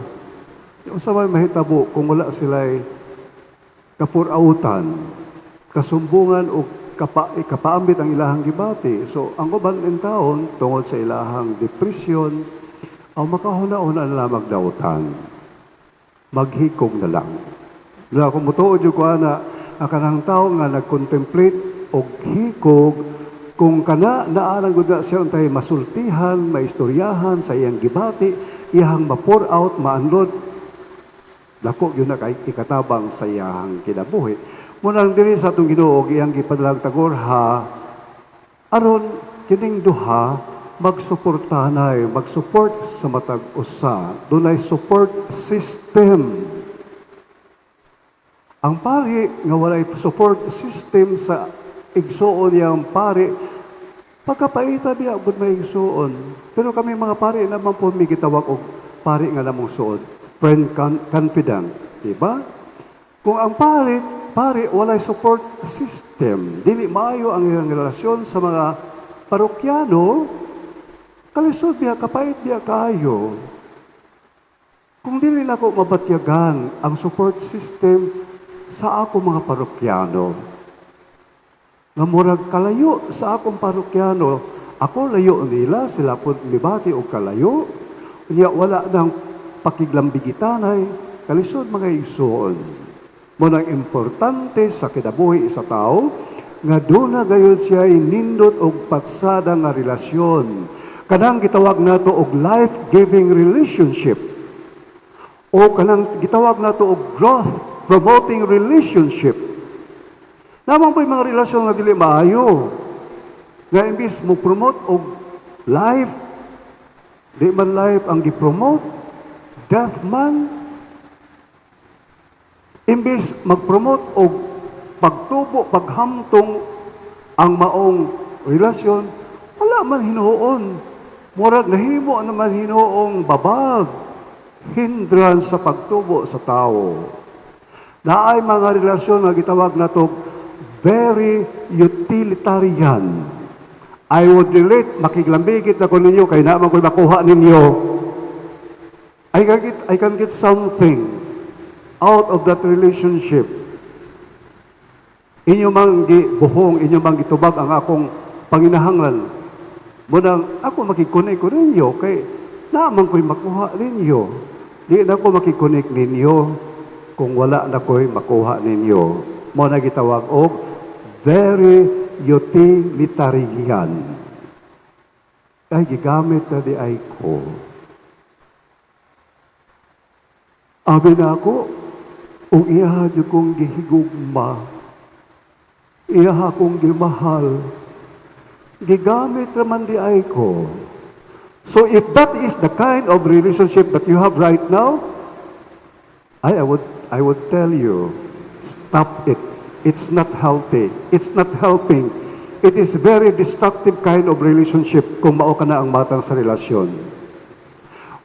Unsa may mahitabo kung wala sila'y kapurautan, kasumbungan o kapaambit ang ilahang gibati? So, ang uban in taon, tungod sa ilahang depression, ang makahuna-huna na lang magdautan. Maghikog na lang. Na kung mutuo jud ko ana, ang kanang tao nga nag-contemplate og hikog, kung kana naarang gud na siya untay masultihan, maistoryahan sa iyang gibati, iyang ma-pour out, ma-unload, dako gyud na kay ikatabang sa iyang kinabuhi. Munang diri sa atong Ginoo iyang gipadalag tagurha aron kining duha magsuportanay, mag-support sa matag usa. Dunay support system. Ang pari nga walay support system sa igsuon niyang pari, pagkapaita biya gud, may igsuon. Pero kami mga pari naman po may gitawag og pari nga namong suod, friend confidant, di ba? Kung ang pari walay support system, dili maayo ang iyang relasyon sa mga parokyano, kalisod biya, kapait biya kayo. Kung dili nako mabatyagan ang support system sa ako mga parokyano, nga murag kalayo sa akong parokyano, ako layo nila, sila po mibati og kalayo, unya wala nang pakiglambigitanay, kalisod, mga igsoon. Munang importante sa kinabuhi sa tao, nga doon na gayud siya nindot og patsada nga relasyon. Kanang gitawag nato og life-giving relationship. O kanang gitawag nato og growth promoting relationship. Naman po'y mga relasyon nga dili maayo? Nga imbis mo promote og life, di man life ang gi-promote, death man. Imbis mag-promote og pagtubo, paghamtong ang maong relasyon, wala man hinuon. Murag nahimo naman hinuong babag, hindrance sa pagtubo sa tao. Naay mga relasyon nga gitawag nato very utilitarian. I would relate, makiglambigit ako ninyo, kay naman ko'y makuha ninyo. I can get something out of that relationship. Inyo mang gibuhong, inyo mang gitubag ang akong panginahanglan. Munang ako makikunik ko ninyo, kay naman ko'y makuha ninyo. Di na ako makikunik ninyo. kung wala na ko'y makuha ninyo. Mao na gitawag og very utilitarian. Ay, gigamit na diay ko. Abi na ako, ug iya jud kong gihigugma. Iya akong gimahal. Gigamit raman diay ko. So if that is the kind of relationship that you have right now, I would tell you, stop it. It's not healthy. It's not helping. It is very destructive kind of relationship kung mao kana ang matang sa relasyon.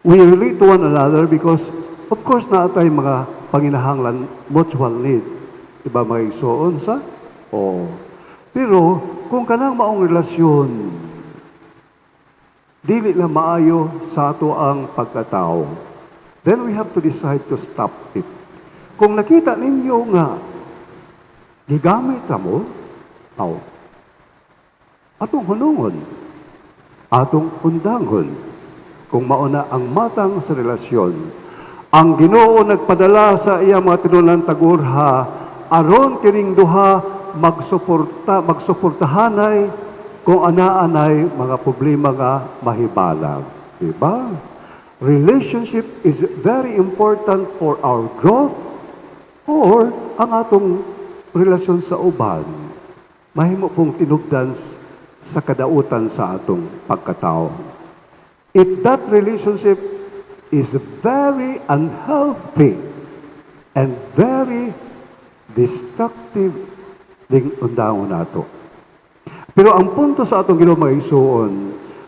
We relate to one another because, of course, naa tay mga panginahanglan, mutual need. Iba mga igsuon sa? Oo. Pero, kung kanang maong relasyon, dili na maayo sa ato ang pagkatao, then we have to decide to stop it. Kung nakita ninyo nga, gigamit ra mo, aw, atong hunungon, atong undangon, kung mao na ang matang sa relasyon. Ang Ginoo nagpadala sa iya mga tinunan tagurha, aron kining duha magsuporta, magsuportahanay kung ana-anay mga problema nga mahibalag. Diba? Relationship is very important for our growth or ang atong relasyon sa uban. Mahimo pong tinubdan sa kadautan sa atong pagkatao. If that relationship is very unhealthy and very destructive, ding undangon nato. Pero ang punto sa atong Ginoo, mga igsuon,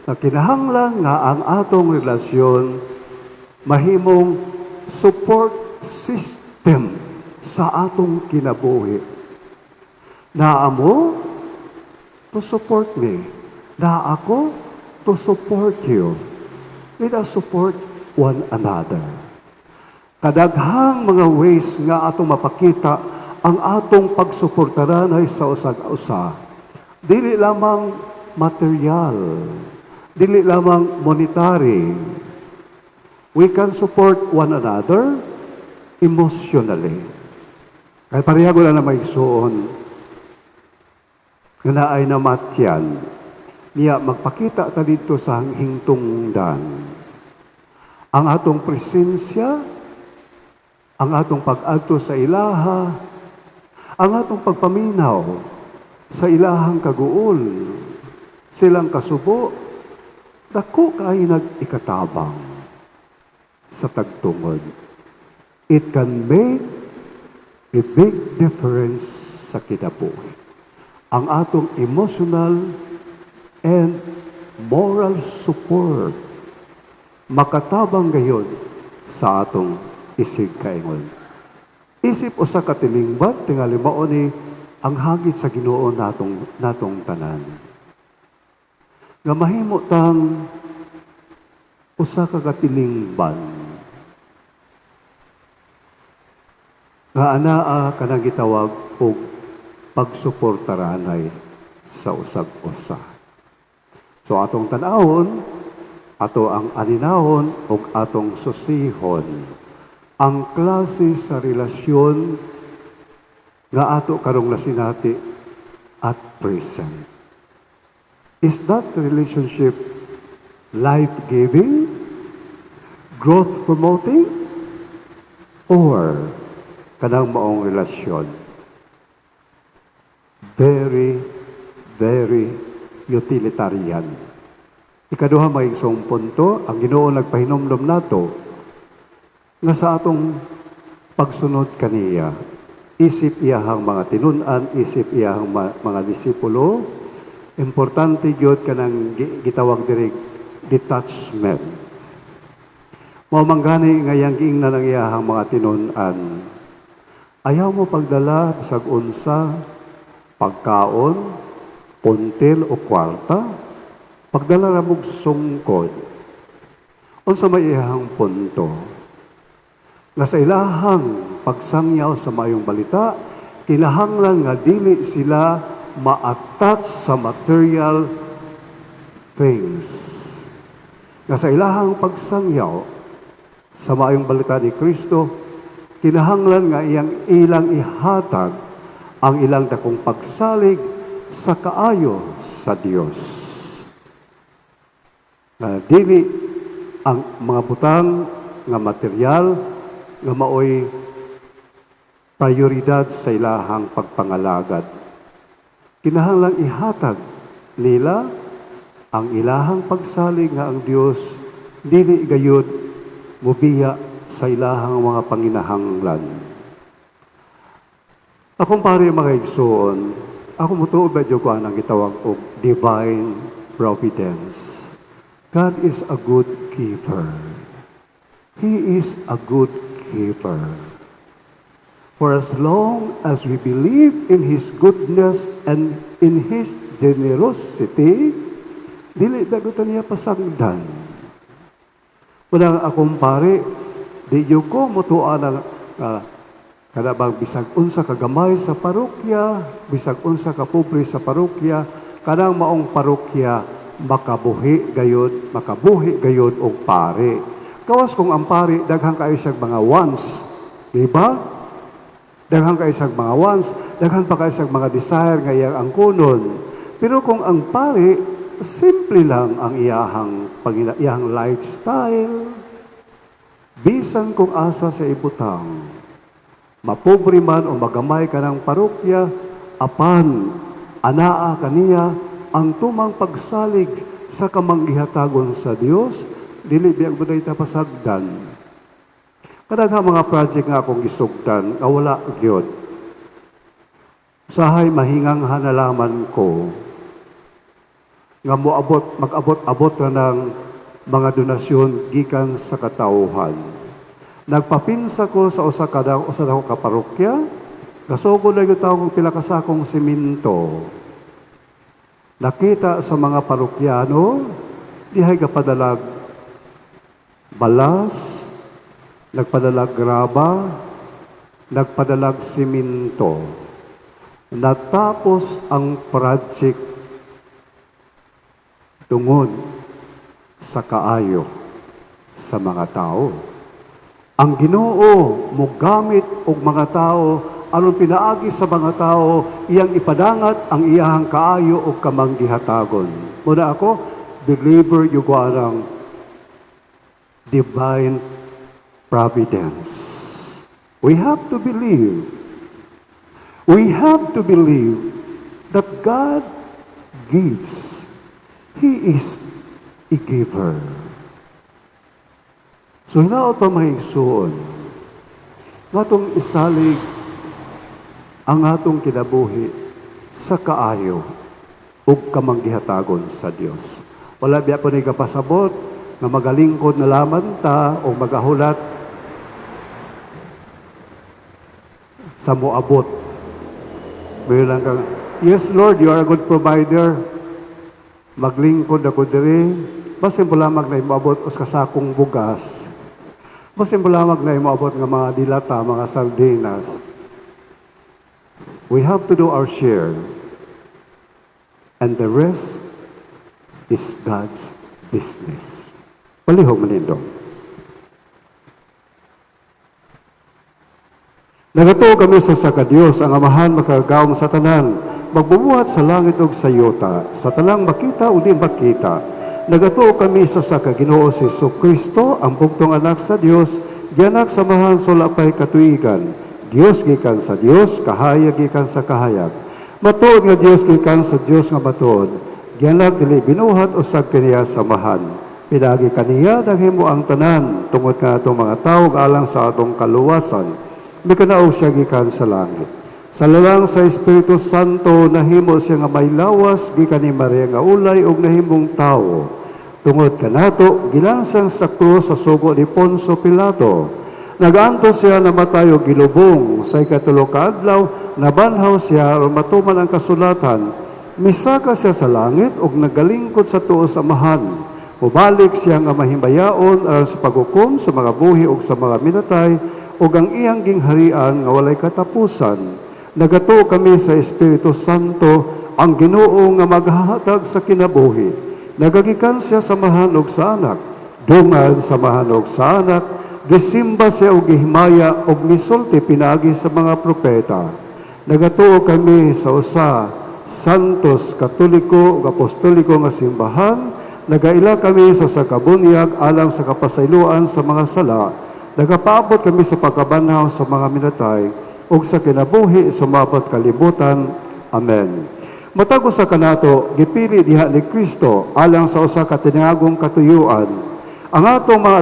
na kinahanglan nga ang atong relasyon mahimong support system sa atong kinabuhi. Naa mo to support me. Naa ako to support you. Let us support one another. Kadaghang mga ways nga atong mapakita ang atong pagsuportaranay sa usag-usa. Dili lamang material, dili lamang monetary. We can support one another emotionally. Kaya pareha ko na na maigsuon nga naay namatyan niya, magpakita ta dito sa hingtungdan. Ang atong presensya, ang atong pag-adto sa ilaha, ang atong pagpaminaw sa ilahang kaguol, silang kasubo, dako kay nag-ikatabang sa tagtungod. It can make a big difference sa kinabuhi. Ang atong emotional and moral support makatabang gayon sa atong isig kaingon. Isip usa ka tilingban, tingali mao ni ang hagit sa Ginoo natong tanan. Nga mahimo tang usa ka katilingban nga anaa kanang gitawag og pagsuportaranay sa usag-usa. So atong tan-awon, ato ang aninahon ug atong susihon ang klase sa relasyon nga ato karong nasinati at present. Is that relationship life-giving, growth-promoting, or kanang maong relasyon very, very utilitarian? Ikaduha, mga igsoong punto, ang Ginoo nagpahinumdom nato nga sa atong pagsunod kaniya, isip iyahang mga tinun-an, isip iyahang mga disipulo, importante gyud kanang gitawag diri detachment. Mao man gani nga iyang giingnan ang iyahang mga tinun-an. Ayaw mo pagdala bisag unsa, pagkaon, puntil o kwarta, pagdala ra mog sungkod. Unsa may iyahang punto? Nga sa ilahang pagsangyaw sa maayong balita, kinahanglan nga dili sila ma-attach sa material things. Nga sa ilahang pagsangyaw sa maayong balita ni Kristo, Kinahanglan nga iyang ilang ihatag ang ilang dakong pagsalig sa kaayo sa Dios. Na dili ang mga butang nga material nga maoy prioridad sa ilahang pagpangalagad. Kinahanglan ihatag nila ang ilahang pagsalig nga ang Dios dili gayud mubiya sa ilahang mga panginahanglan. Akong pare, mga igsoon, ako motuo ba ko anang gitawag og divine providence. God is a good giver. He is a good giver. For as long as we believe in His goodness and in His generosity, dili ba niya pasagdan. Wala akong pare, di gyud ko mutuo ng kada bang bisag unsa ka gamay sa parokya, bisag unsa ka pobre sa parokya, kanang maong parokya makabuhi gayud og pare. Gawas kung ang pare daghan kayo siyang mga wants, di ba? Daghan kayo siyang mga wants, daghan pa kayo siyang mga desire nga iyang angkonon. Pero kung ang pare, simple lang ang iyahang lifestyle, bisan kung asa sa ibutang, mapobre man o magamay ka ng parokya, apan anaa kaniya ang tumang pagsalig sa kamanggihatagon sa Dios, dili biya gud ta pasagdan. Kadaghang mga project nga akong gisugdan, nga wala gyud. Sahay mahingang hanalaman ko nga moabot, mag-abot-abot na ng mga donasyon gikan sa katawhan. Nagpapinsa ko sa usa ka ka parokya, kasugod na gyud og pila ka sakong simento. Nakita sa mga parokyano, dihay gapadalag balas, nagpadalag graba, nagpadalag simento. Natapos ang project tungod sa kaayo sa mga tao. Ang Ginoo mogamit og mga tao aron pinaagi sa mga tao iyang ipadangat ang iyahang kaayo og kamanggihatagon. Muna ako believer gyud ang divine providence. We have to believe. We have to believe that God gives. He is a giver. So hinaot pa, mga igsoon, ngatong isalig ang atong kinabuhi sa kaayo ug kamanggihatagon sa Dios. Wala biya po ni kapasabot nga magalingkod na lamang ta o magahulat sa moabot. Mayo lang kang, "Yes Lord, you are a good provider. Maglingkod ako diri, basin lamang na moabot os kasakong bugas. Basin lamang na moabot nga mga dilata, mga sardinas." We have to do our share. And the rest is God's business. Palihog manindog. Nagatuo kami sa usa ka Dios, ang Amahan makagagahom sa tanan, magbubuhat sa langit ug sa yuta, sa tanang makita o di makita. Nagatuo kami sa usa ka Ginoo si Kristo, ang bugtong anak sa Dios, gianak sa Amahan sa wala pay katuigan. Dios gikan sa Dios, kahayag gikan sa kahayag. Matuod nga Dios gikan sa Dios nga matuod. Gianak, dili binuhat, usab kaniya sa Amahan. Pinaagi kaniya naghimo ang tanan, tungod kanatong mga tawo alang sa atong kaluwasan. Mikanaog siya gikan sa langit. Sa lalang sa Espiritu Santo, nahimo siya nga may lawas gikan ni Maria nga ulay ug nahimong tawo. Tungod kanato, gilansang sa krus sa sugo ni Poncio Pilato. Nagantos siya, namatay ug gilubong. Sa ikatulo ka adlaw, nabanhaw siya aron matuman ang kasulatan. Misaka siya sa langit ug nagalingkod sa tuo sa Amahan. Mubalik siya nga mahimayaon aron sa paghukom sa mga buhi ug sa mga minatay, ug ang iyang gingharian nga walay katapusan. Nagatuo kami sa Espiritu Santo, ang Ginoo nga maghahatag sa kinabuhi. Nagagikan siya sa Amahan ug sa Anak. Dungan sa Amahan ug sa Anak, Gisimba siya og gihimaya og misulti pinaagi sa mga propeta. Nagatuo kami sa usa santos, katoliko ug apostoliko nga simbahan. Nagaila kami sa usa ka bunyag alang sa kapasayloan sa mga sala. Nagapaabot kami sa pagkabanhaw sa mga minatay ug sa kinabuhi sa moabot kalibutan. Amen. Matag usa kanato gipili diha ni Kristo alang sa usa ka tinagong katuyuan. Ang atong mga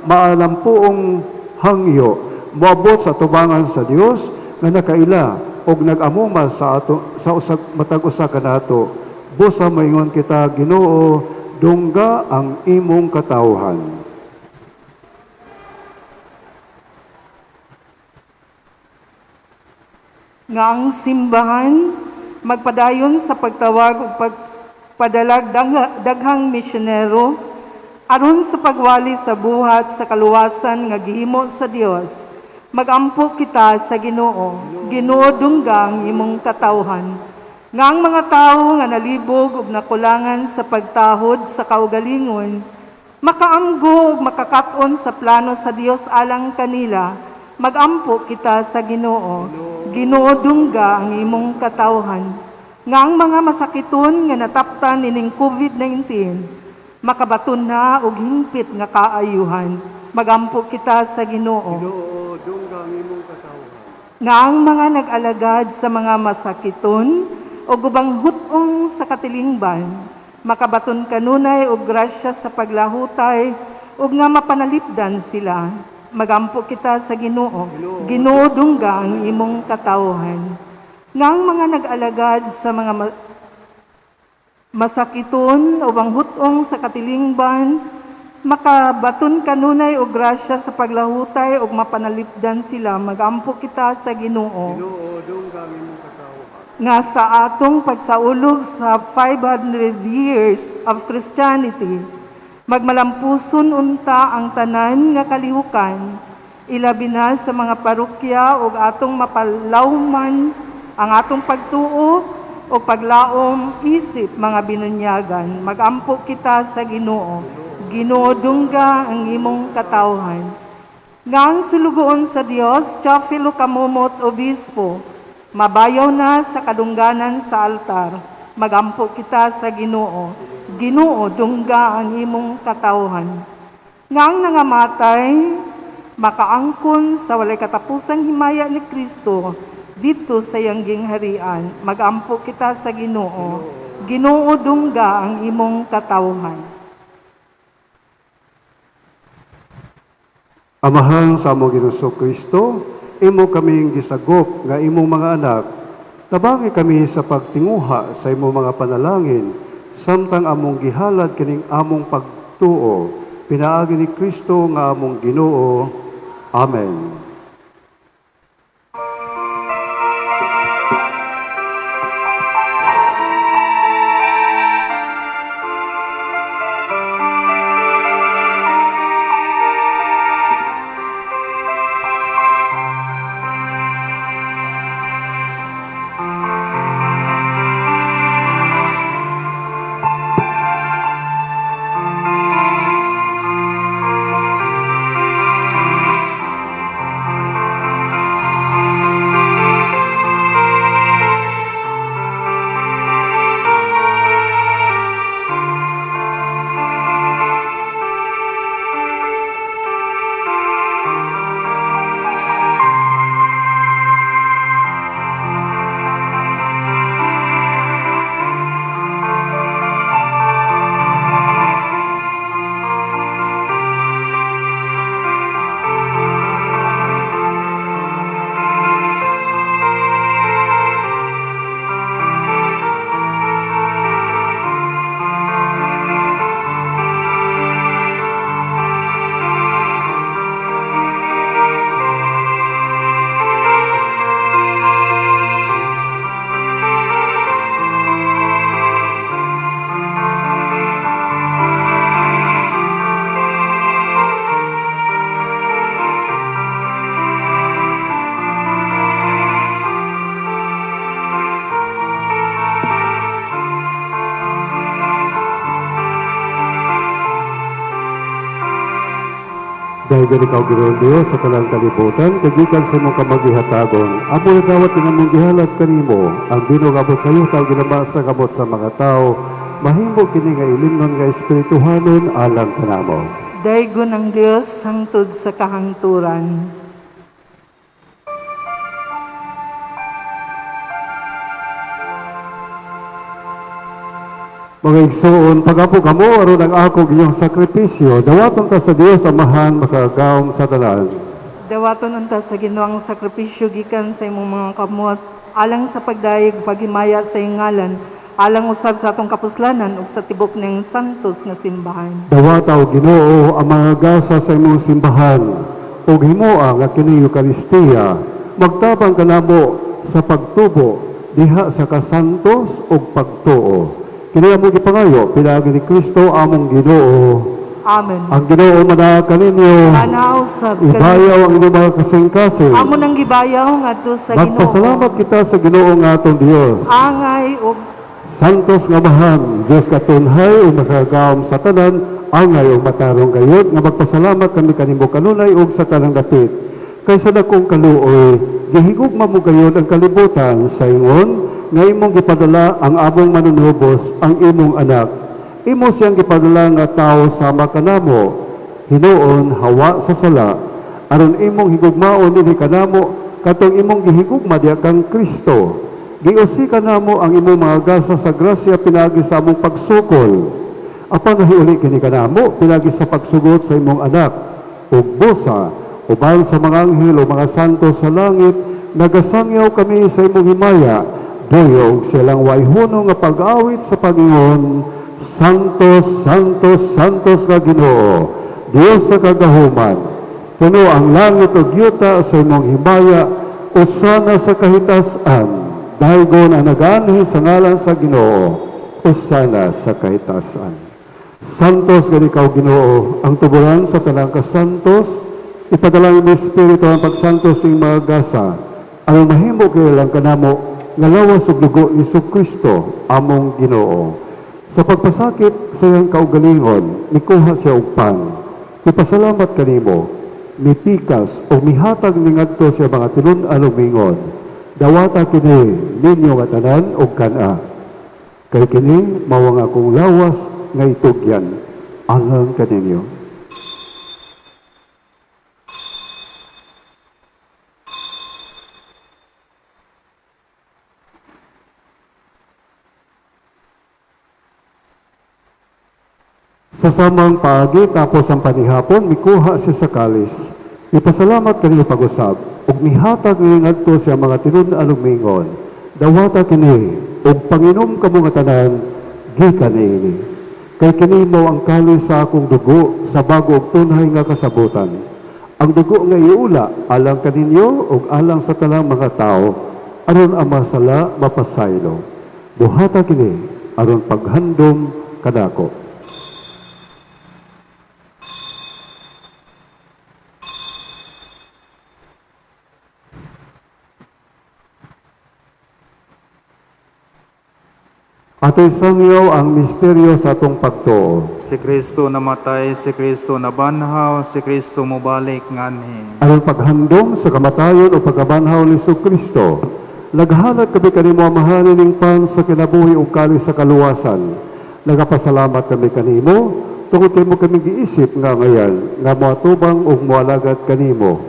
maalampuong hangyo moabot sa tubangan sa Dios nga nakaila og nag-amuma sa ato sa usa, matag usa kanato. Busa maingon kita, Ginoo, dungga ang imong katawhan. Nga ang simbahan magpadayon sa pagtawag ug pagpadalag daghang misyonero aron sa pagwali sa buhat sa kaluwasan nga gihimo sa Dios. Magampo kita sa Ginoo. Ginoo, dungga ang imong katawhan. Nga ang mga tawo nga nalibog ug nakulangan sa pagtahod sa kaugalingon makaamgo ug makakaton sa plano sa Dios alang kanila. Magampo kita sa Ginoo. Ginoo, dungga ang imong katawhan. Nga ang mga masakiton nga nataptan nining COVID-19 makabaton na og hingpit nga kaayuhan. Magampo kita sa Ginoo. Ginoo, dungga ang imong katawhan. Nga ang mga nag-alagad sa mga masakiton o ubang hutong sa katilingban makabaton kanunay og grasya sa paglahutay ug nga mapanalipdan sila. Magampo kita sa Ginoo. Ginoo, dungga ang imong katawhan. Nga ang mga nag-alagad sa mga masakiton o ubang hutong sa katilingban makabaton kanunay og grasya sa paglahutay ug mapanalipdan sila. Magampo kita sa Ginoo. Ginoo, dungga ang imong katawhan. Nga sa atong pagsaulog sa 500 years of Christianity, magmalampuson unta ang tanan nga kalihukan, ilabi na sa mga parokya, ug atong mapalawman ang atong pagtuo o paglaom isip mga binunyagan. Magampo kita sa Ginoo. Ginoo, dungga ang imong katawhan. Nga ang sulugoon sa Dios, Teofilo Camomot Obispo, mabayaw na sa kadungganan sa altar. Magampo kita sa Ginoo. Ginoo, dungga ang imong katawhan. Nga ang nangamatay makaangkon sa walay katapusang himaya ni Kristo dito sa iyang gingharian. Magampo kita sa Ginoo. Ginoo, dungga ang imong katawhan. Amahan sa among Ginoong Kristo, imo kaming gisagop nga imong mga anak. Tabangi kami sa pagtinguha sa imong mga panalangin, samtang among gihalad kining among pagtuo, pinaagi ni Kristo nga among Ginoo. Amen. Dahil ikaw, Ginoong Dios, sa tanang kalibutan, kay gikan sa imong kamot gihatagon. Amo nadawat nga among gihalad kanimo, ang bino nga abot sa yuta ug gilama sa kamot sa mga tao, mahimo kini nga ilimnon nga espirituhanon alang kanamo. Daygon ang Dios hangtod sa kahangturan. Mga igsoon, pag-apo kamo aron ang ako inyong sakripisyo, dawaton ta sa Dios Amahan makagagahom sa tanan. Dawaton unta sa Ginoo ang sakripisyo gikan sa imong mga kamot alang sa pagdayeg paghimaya sa iyong ngalan, alang usab sa atong kapuslanan ug sa tibok niyang santos nga simbahan. Dawata o Ginoo ang mga gasa sa imong simbahan ug himoa nga kini Eukaristiya magtabang kanamo sa pagtubo diha sa kasantos ug pagtuo. Kini among gipangayo pinaagi ni Kristo among Ginoo. Amen. Ang Ginoo manaag kaninyo. Manaog sab Ibayaw ang inyong mga kasing-kasing. Amo nang gibayaw ngadto sa Ginoo. Magpasalamat kita sa Ginoo nga atong Dios. Angay ug Santos nga Amahan, Dios katunhay ug makagagahom sa tanan, angay ug matarong gayud nga magpasalamat kami kanimo kanunay ug sa tanang dapit. Kay sa dakong kaluoy, gihigugma mo gayud ang kalibutan sa ingon nga imong gipadala ang among manunubos, ang imong anak. Imo siyang gipadala nga tawo sama kanamo, hinuon hawa sa sala, aron imong higugmaon dinhi kanamo katong imong gihigugma diha kang Kristo. Giusikan namo ang imong mga gasa sa grasya pinaagi sa among pagsukol. Apan nahiuli kini kanamo pinaagi sa pagsugot sa imong anak ug busa uban sa mga anghel o mga santo sa langit, nagasangyaw kami sa imong himaya, duyog silang way hunong nga pag-awit sa Panginoon. Santos, Santos, Santos nga Ginoo, Dios sa kagahuman. Puno ang langit ug yuta sa imong himaya, usana sa kahitasan. Daygon ang nagaanhi sa ngalan sa Ginoo, usana sa kahitasan. Santos gani ikaw Ginoo, ang tuburan sa tanang kasantos, ipadala ang Espiritu ang pagsantos ing mga gasa, aron mahimo kay lang kanamo nga lawas ug dugo ni Kristo among Ginoo. Sa pagpasakit sa iyang kaugalingon, mikuha siya og pan. Ipasalamat kanimo, mipikas o mihatag ni ngadto sa mga tinun-an ug mingon. Dawata kini ninyo nga tanan og kan-a. Kay kini mao ang akong lawas nga itugyan alang kaninyo. Sa samang paagi tapos ang panihapon, mikuha siya sa kalis. Ipasalamat kaniyo pag-usab, ug mihatag ngadto sa mga tinun-an ug mingon. Dawata kini ug panginom kamo nga tanan gikan niini. Kay kini mao ang kalis sa akong dugo sa bago ug tunhay nga kasabutan. Ang dugo nga iula alang kaninyo ug alang sa tanang mga tawo aron ang mga sala mapasaylo. Buhata kini aron paghandom kanako. Ato'y sangyaw ang misteryo sa atong pagtuo. Si Kristo namatay, si Kristo nabanhaw, si Kristo mobalik nganhi. Aron paghandom sa kamatayon o pagkabanhaw ni Kristo, naghalad kami kanimo Amahan ning pan sa kinabuhi ug kalis sa kaluwasan. Nagapasalamat kami kanimo tungod kay mo kami giisip nga ngayan nga moatubang ug moalagad kanimo.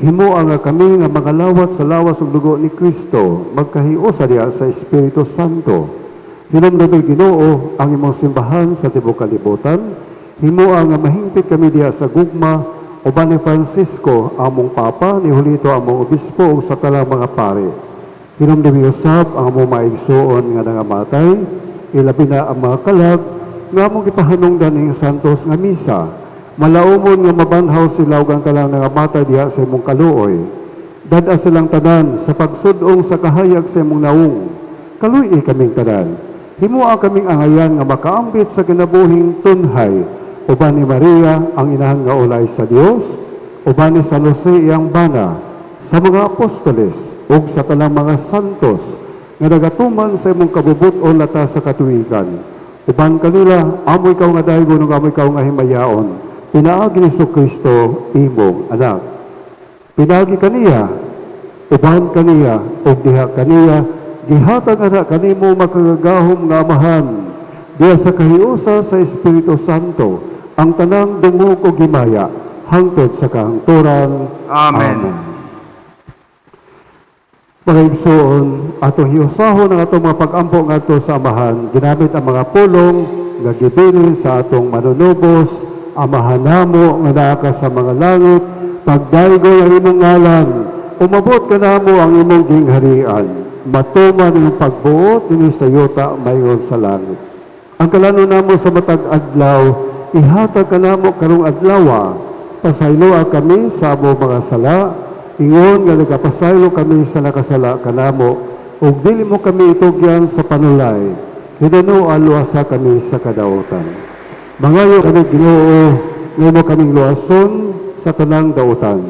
Himoa nga kami nga mga lawat sa lawas ug dugo ni Kristo magkahiusa diha sa Espiritu Santo. Hinumdumi Ginoo ang imong simbahan sa tibuok kalibutan. Himoa nga mahingpit kami diha sa gugma uban ni Francisco among Papa, ni Julito among Obispo ug sa tanang mga pare. Hinumdumi usab ang among maigsuon nga nangamatay, ilabi na ang mga kalag nga among gipahanungdan ning santos nga misa. Malaumon nga mabanhaw sila ug ang tanang nangamatay diha sa imong kaluoy. Dad-a silang tanan sa pagsud-ong sa kahayag sa imong naong. Kaluy-i kaming tanan. Himoa kaming angayan nga makaambit sa kinabuhing tunhay. Uban ni Maria ang inahan nga ulay sa Dios, uban ni San Jose iyang bana, sa mga apostoles ug sa tanang mga santos nga nagatuman sa imong kabubut-on lata sa katuigan. Uban kanila, amo ikaw nga daygon ug amo ikaw nga himayaon. Pinaagi ni Kristo imong anak. Pinaagi kaniya, uban kaniya, ug diha kaniya, gihatag ana kanimo makagagahom nga Amahan, diha sa kahiusa sa Espiritu Santo, ang tanang dungog ug himaya, hangtod sa kahangturan. Amen. Amen. Mga igsoon, atong hiusahon ang atong mga pag-ampo ngadto sa Amahan, ginamit ang mga pulong nga gibilin sa atong manunubos. Amahan namo nga naa ka sa mga langit, pagdaygon ang imong ngalan, umabot kanamo ang imong gingharian, matuman ang imong pagbuot dinhi sa yuta mayon sa langit. Ang kalanon namo sa matag adlaw, ihatag kanamo karong adlawa, pasayloa kami sa among mga sala, ingon nga nagapasaylo kami sa nakasala kanamo, ug dili mo kami itugyan sa panulay, hinunoa luwasa kami sa kadautan. Mangayo kami Ginoo, nga imo kaming luwason sa tanang dautan.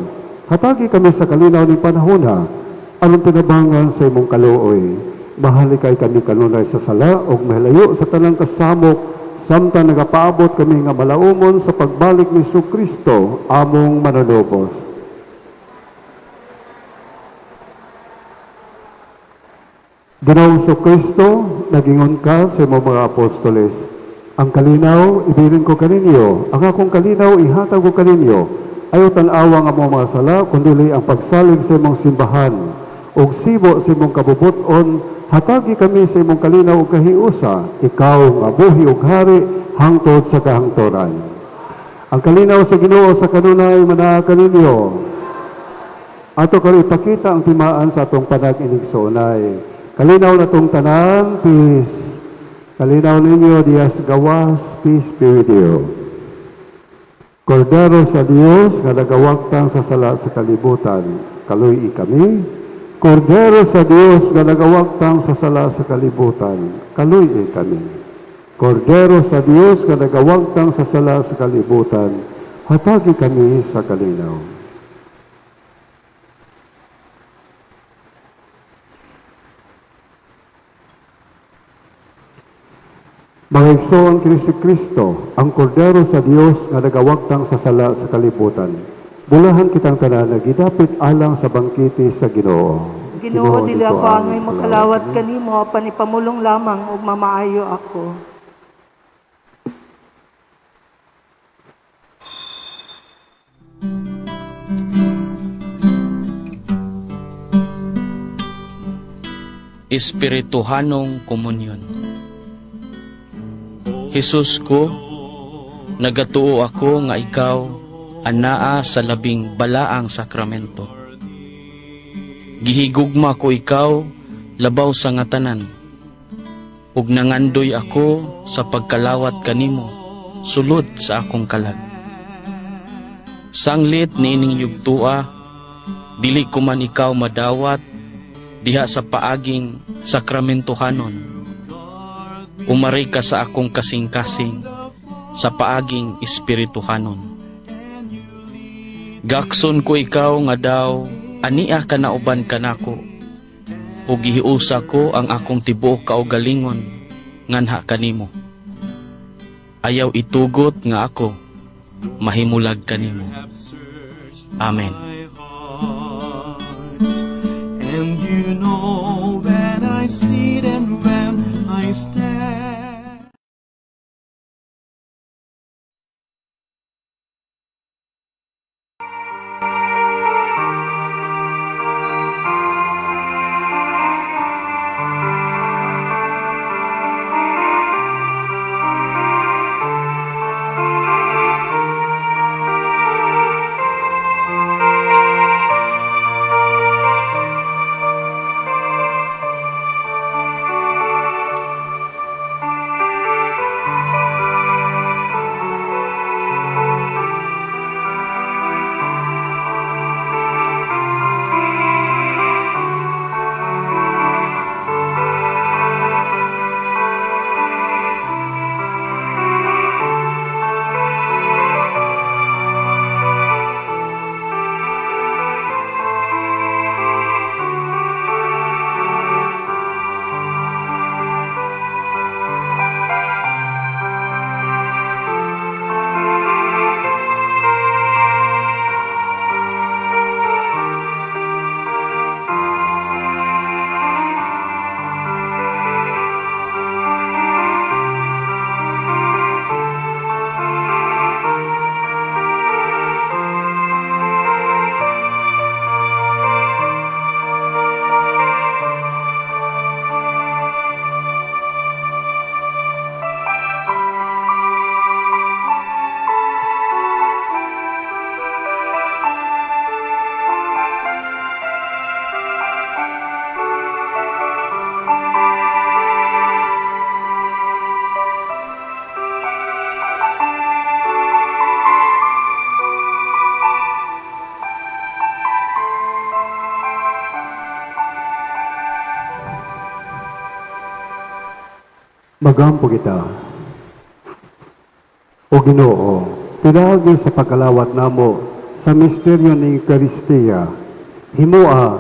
Hatagi kami sa kalinaw ning panahona, aron tinabangan sa imong kaluoy. Mahalikay kami kanunay sa sala ug mahilayo sa tanang kasamok, samtang nagapaabot kami nga malaumon sa pagbalik ni Kristo among manunubos. Ginoong Kristo, nagingon ka sa imong mga apostoles, ang kalinaw ibilin ko kaninyo, ang akong kalinaw ihatag ko kaninyo. Ayaw tan-awa ang among mga sala, kundi ang pagsalig sa imong simbahan. Ug sibo sa imong kabubut-on, hatagi kami sa imong kalinaw ug kahiusa, ikaw nga buhi ug hari hangtod sa kahangturan. Ang kalinaw sa Ginoo sa kanunay manaa kaninyo. Ato karon ipakita ang timaan sa atong panag-inigsoonay. Kalinaw natong tanan, peace. Kalinaw ninyo diya sa gawas, peace be with you. Kordero sa Dios nga nagawagtang sa sala sa kalibutan, kaluy-i kami. Kordero sa Dios nga nagawagtang sa sala sa kalibutan, kaluy-i kami. Kordero sa Dios nga nagawagtang sa sala sa kalibutan, hatagi kami sa kalinaw. Mga igsoon Kristo, ang Kordero sa Dios nga nagawagtang sa sala sa kalibutan. Bulahan kitang tanan nga gidapit alang sa bangkete sa Ginoo. Ginoo, dili ako angay makalawat kanimo, apan ipamulong lamang ug mamaayo ako. Espirituhanong Komunyon. Jesus ko, nagatuo ako nga ikaw anaa sa labing balaang sakramento. Gihigugma ko ikaw labaw sa nga tanan, ug nangandoy ako sa pagkalawat kanimo sulod sa akong kalag. Sanglit niining yugtua, dili ko man ikaw madawat diha sa paaging sakramentohanon. Umari ka sa akong kasing-kasing sa paaging espirituhanon. Gakson ko ikaw nga daw ania ka nauban kanako, ug gihiusa ko ang akong tibuok kaugalingon nganha kanimo. Ayaw itugot nga ako mahimulag kanimo. Amen. And you know when I sit and when I stand. Magampo kita. O Ginoo, pinaagi sa pagkalawat namo sa misteryo ni Eukaristiya, himoa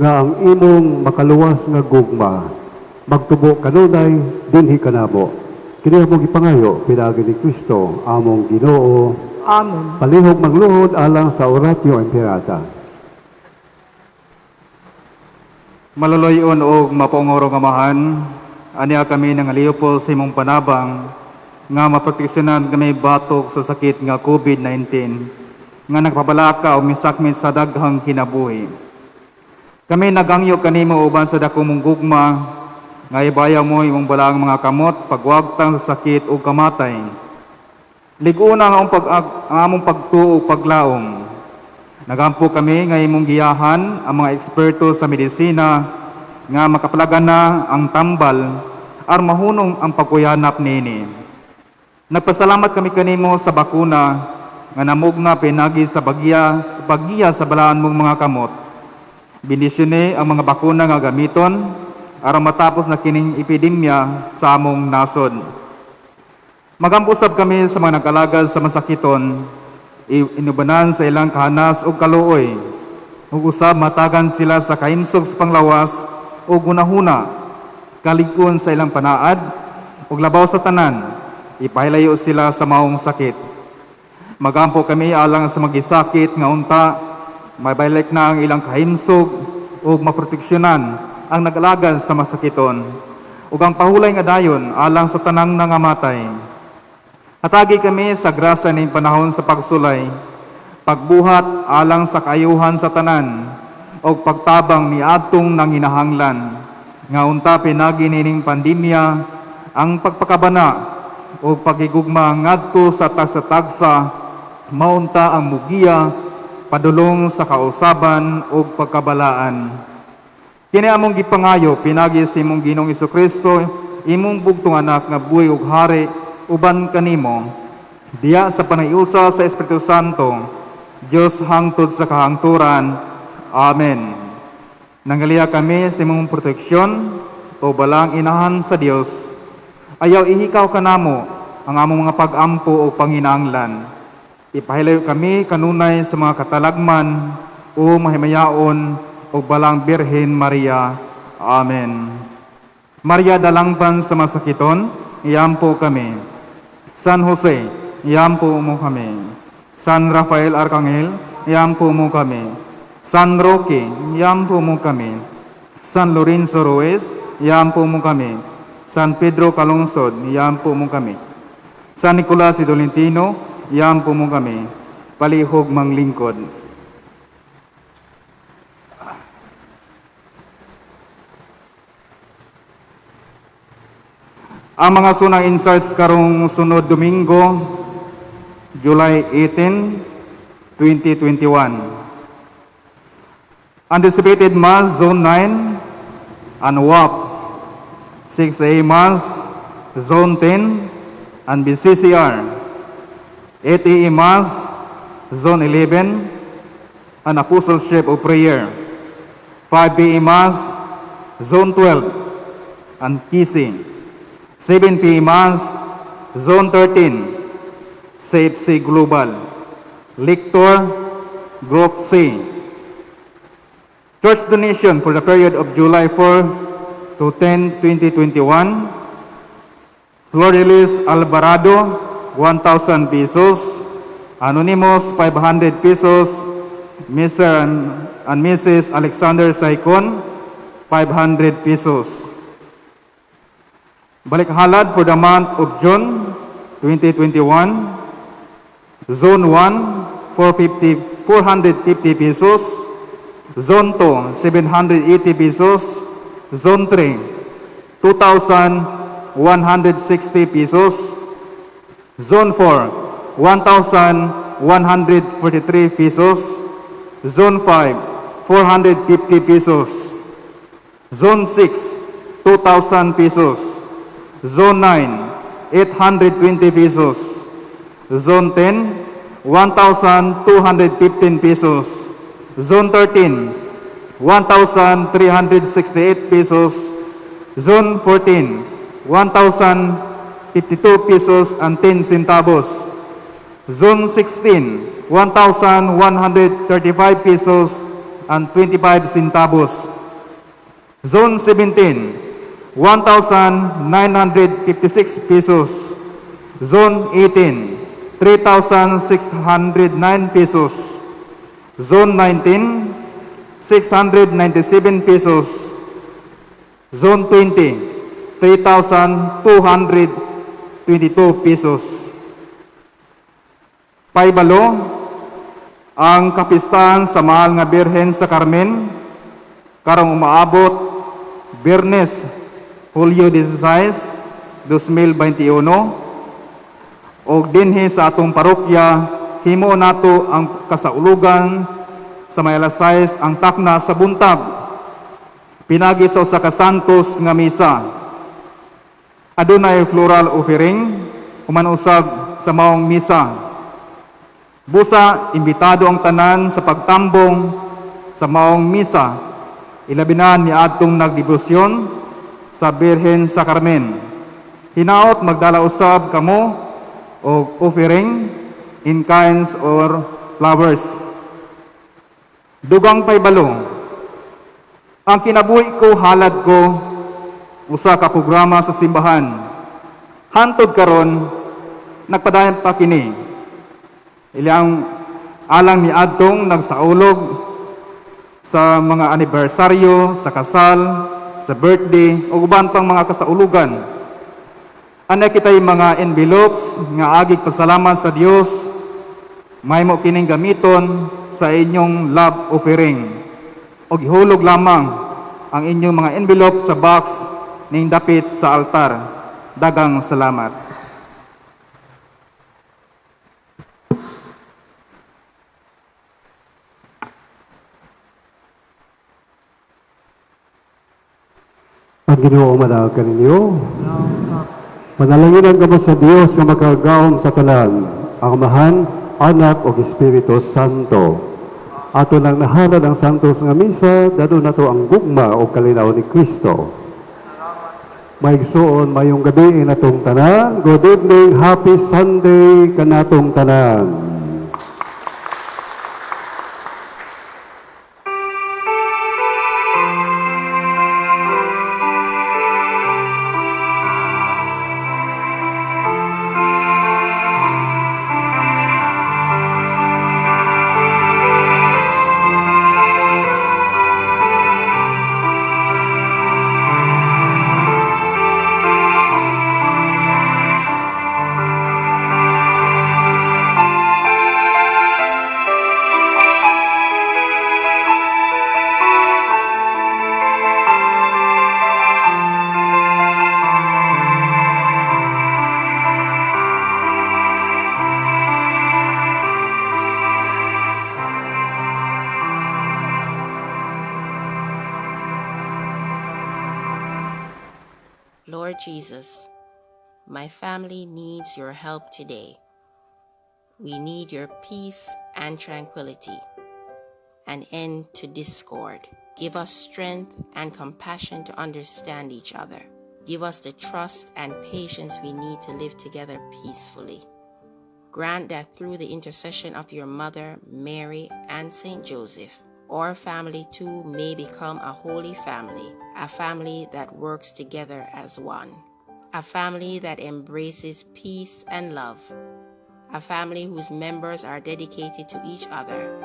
nga ang imong makaluwas nga gugma magtubo kanunay dinhi kanamo. Kini among gipangayo pinaagi ni Kristo among Ginoo. Amen. Palihog magluhod alang sa Oratio Imperata. Maluluy-on og mapaungurong Amahan, aniya kami nangaliupol sa imong panabang nga maproteksyonan kami batok sa sakit nga COVID-19 nga nagpabalaka o misakmit sa daghang kinabuhi. Kami nagangyo kanimo uban sa dako mong gugma nga ibayaw mo imong balaang mga kamot pagwagtang sa sakit ug kamatay. Lig-una ang among pagtuo ug paglaom. Nagampo kami nga imong giyahan ang mga eksperto sa medisina nga makapalagana ang tambal aron mahunong ang pagkuyanap niini. Nagpasalamat kami kanimo sa bakuna nga namugna pinagi sa paggiya sa balaan mong mga kamot. Bendisyone ang mga bakuna nga gamiton aron matapos na kining epidemya sa among nasod. Magampo usab kami sa mga nag-alagad sa masakiton, inubanan sa ilang kahanas ug kaluoy. Ug usab matagan sila sa kahimsog sa panglawas ug hunahuna, kalig-on sa ilang panaad ug labaw sa tanan, ipahilayo sila sa maong sakit. Magampo kami alang sa magisakit nga unta mabalik na ang ilang kahimsog ug maproteksyonan ang nag-alagad sa masakiton ug ang pahulay nga dayon alang sa tanang nangamatay. Hatagi kami sa grasya ning panahon sa pagsulay, pagbuhat alang sa kaayuhan sa tanan ug pagtabang niadtong nanginahanglan nga unta pinagi nining pandemya ang pagpakabana ug pagigugma ngadto sa tagsa-tagsa maunta ang mugiya padulong sa kausaban ug pagkabalaan. Kini among gipangayo pinagi sa imong Ginoong Hesukristo, imong bugtong anak nga buhi ug hari uban kanimo diya sa panayusa sa Espiritu Santo, Dios hangtod sa kahangturan. Amen. Nangaliya kami sa imong proteksyon o balang inahan sa Dios. Ayaw ihikaw kanamo ang among mga pag-ampo o panginahanglan. Ipahilayo kami kanunay sa mga katalagman o mahimayaon o balang Birhen Maria. Amen. Maria dalangpan sa masakiton, iyampo kami. San Jose, iyampo mo kami. San Rafael Arcangel, iyampo mo kami. San Roque, iyampo mo kami. San Lorenzo Ruiz, iyampo mo kami. San Pedro Calungsod, iyampo mo kami. San Nicolas de Tolentino, iyampo mo kami. Palihog manglingkod. Ang mga sunang inserts karong sunod Domingo, July 18, 2021. Anticipated Mass, Zone 9, and WAP. 6 a.m. Mass, Zone 10, and BCCR. 8 a.m. Mass, Zone 11, and Apostleship of Prayer. 5 p.m. Mass, Zone 12, and KC. 7 p.m. Mass, Zone 13, SafeC Global. Lector, Group C. Church donation for the period of July 4 to 10, 2021. Flordelis Alvarado, 1,000 pesos. Anonymous, 500 pesos. Mr. and Mrs. Alexander Saicon, 500 pesos. Balik halad for the month of June 2021. Zone 1, 450 pesos. Zone 2, 780 pesos. Zone 3, 2,160 pesos. Zone 4, 1,143 pesos. Zone 5, 450 pesos. Zone 6, 2,000 pesos. Zone 9, 820 pesos. Zone 10, 1,215 pesos. Zone 13, 1,368 pesos. Zone 14, 1,052 pesos and 10 centavos. Zone 16, 1,135 pesos and 25 centavos. Zone 17, 1,956 pesos. Zone 18, 3,609 pesos. Zone 19, 697 pesos. Zone 20, 3,222 pesos. Paibalo, ang kapistahan sa Mahal nga Birhen sa Carmen, karong umaabot Biyernes, Hulyo 16, 2021, og dinhi sa atong parokya, himo nato ang kasaulugan sa may alas 6 ang takna sa buntag, pinagi sa usa ka santos nga misa. Adunay floral offering human usab sa maong misa. Busa, imbitado ang tanan sa pagtambong sa maong misa, ilabi na niadtong nagdebosyon sa Birhen sa Carmen. Hinaot magdala usab kamo og offering in kinds or flowers. Dugang paibalo, ang Kinabuhi Ko Halad Ko, usa ka programa sa simbahan. Hantod karon nagpadayon pa kini. Ilang alang ni adtong nagsaulog sa mga anibersaryo, sa kasal, sa birthday, ug uban pang mga kasaulugan. Ana kitay mga envelopes nga agig pasalamat sa Dios, mahimo kining gamiton sa inyong love offering. Og ihulog lamang ang inyong mga envelope sa box ning dapit sa altar. Dagang salamat. Ang Ginoo manaag kaninyo. Panalanginan kamo sa Dios nga makagagahom sa tanan, ang Amahan, Anak ug Espiritu Santo. Ato nang nahalad ang santos nga misa, dad-on nato ang gugma ug kalinaw ni Kristo. Maigsoon, mayong gabi natong tanan. Good evening, happy Sunday kanatong tanan. Lord Jesus, my family needs your help today. We need your peace and tranquility, an end to discord. Give us strength and compassion to understand each other. Give us the trust and patience we need to live together peacefully. Grant that through the intercession of your mother, Mary, and Saint Joseph, our family too may become a holy family, a family that works together as one, a family that embraces peace and love, a family whose members are dedicated to each other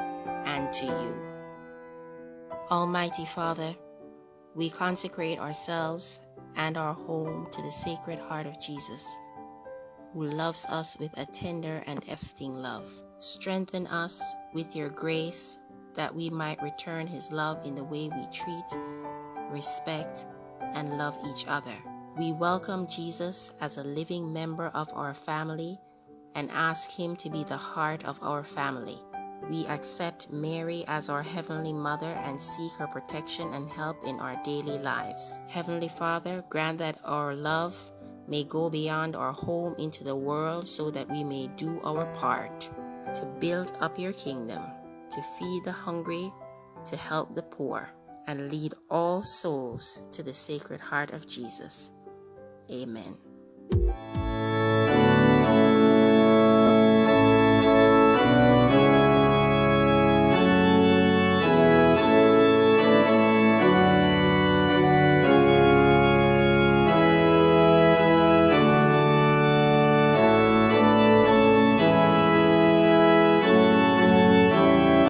and to you. Almighty Father, we consecrate ourselves and our home to the Sacred Heart of Jesus, who loves us with a tender and everlasting love. Strengthen us with your grace that we might return his love in the way we treat, respect, and love each other. We welcome Jesus as a living member of our family and ask him to be the heart of our family. We accept Mary as our Heavenly Mother and seek her protection and help in our daily lives. Heavenly Father, grant that our love may go beyond our home into the world so that we may do our part to build up your kingdom, to feed the hungry, to help the poor, and lead all souls to the Sacred Heart of Jesus. Amen.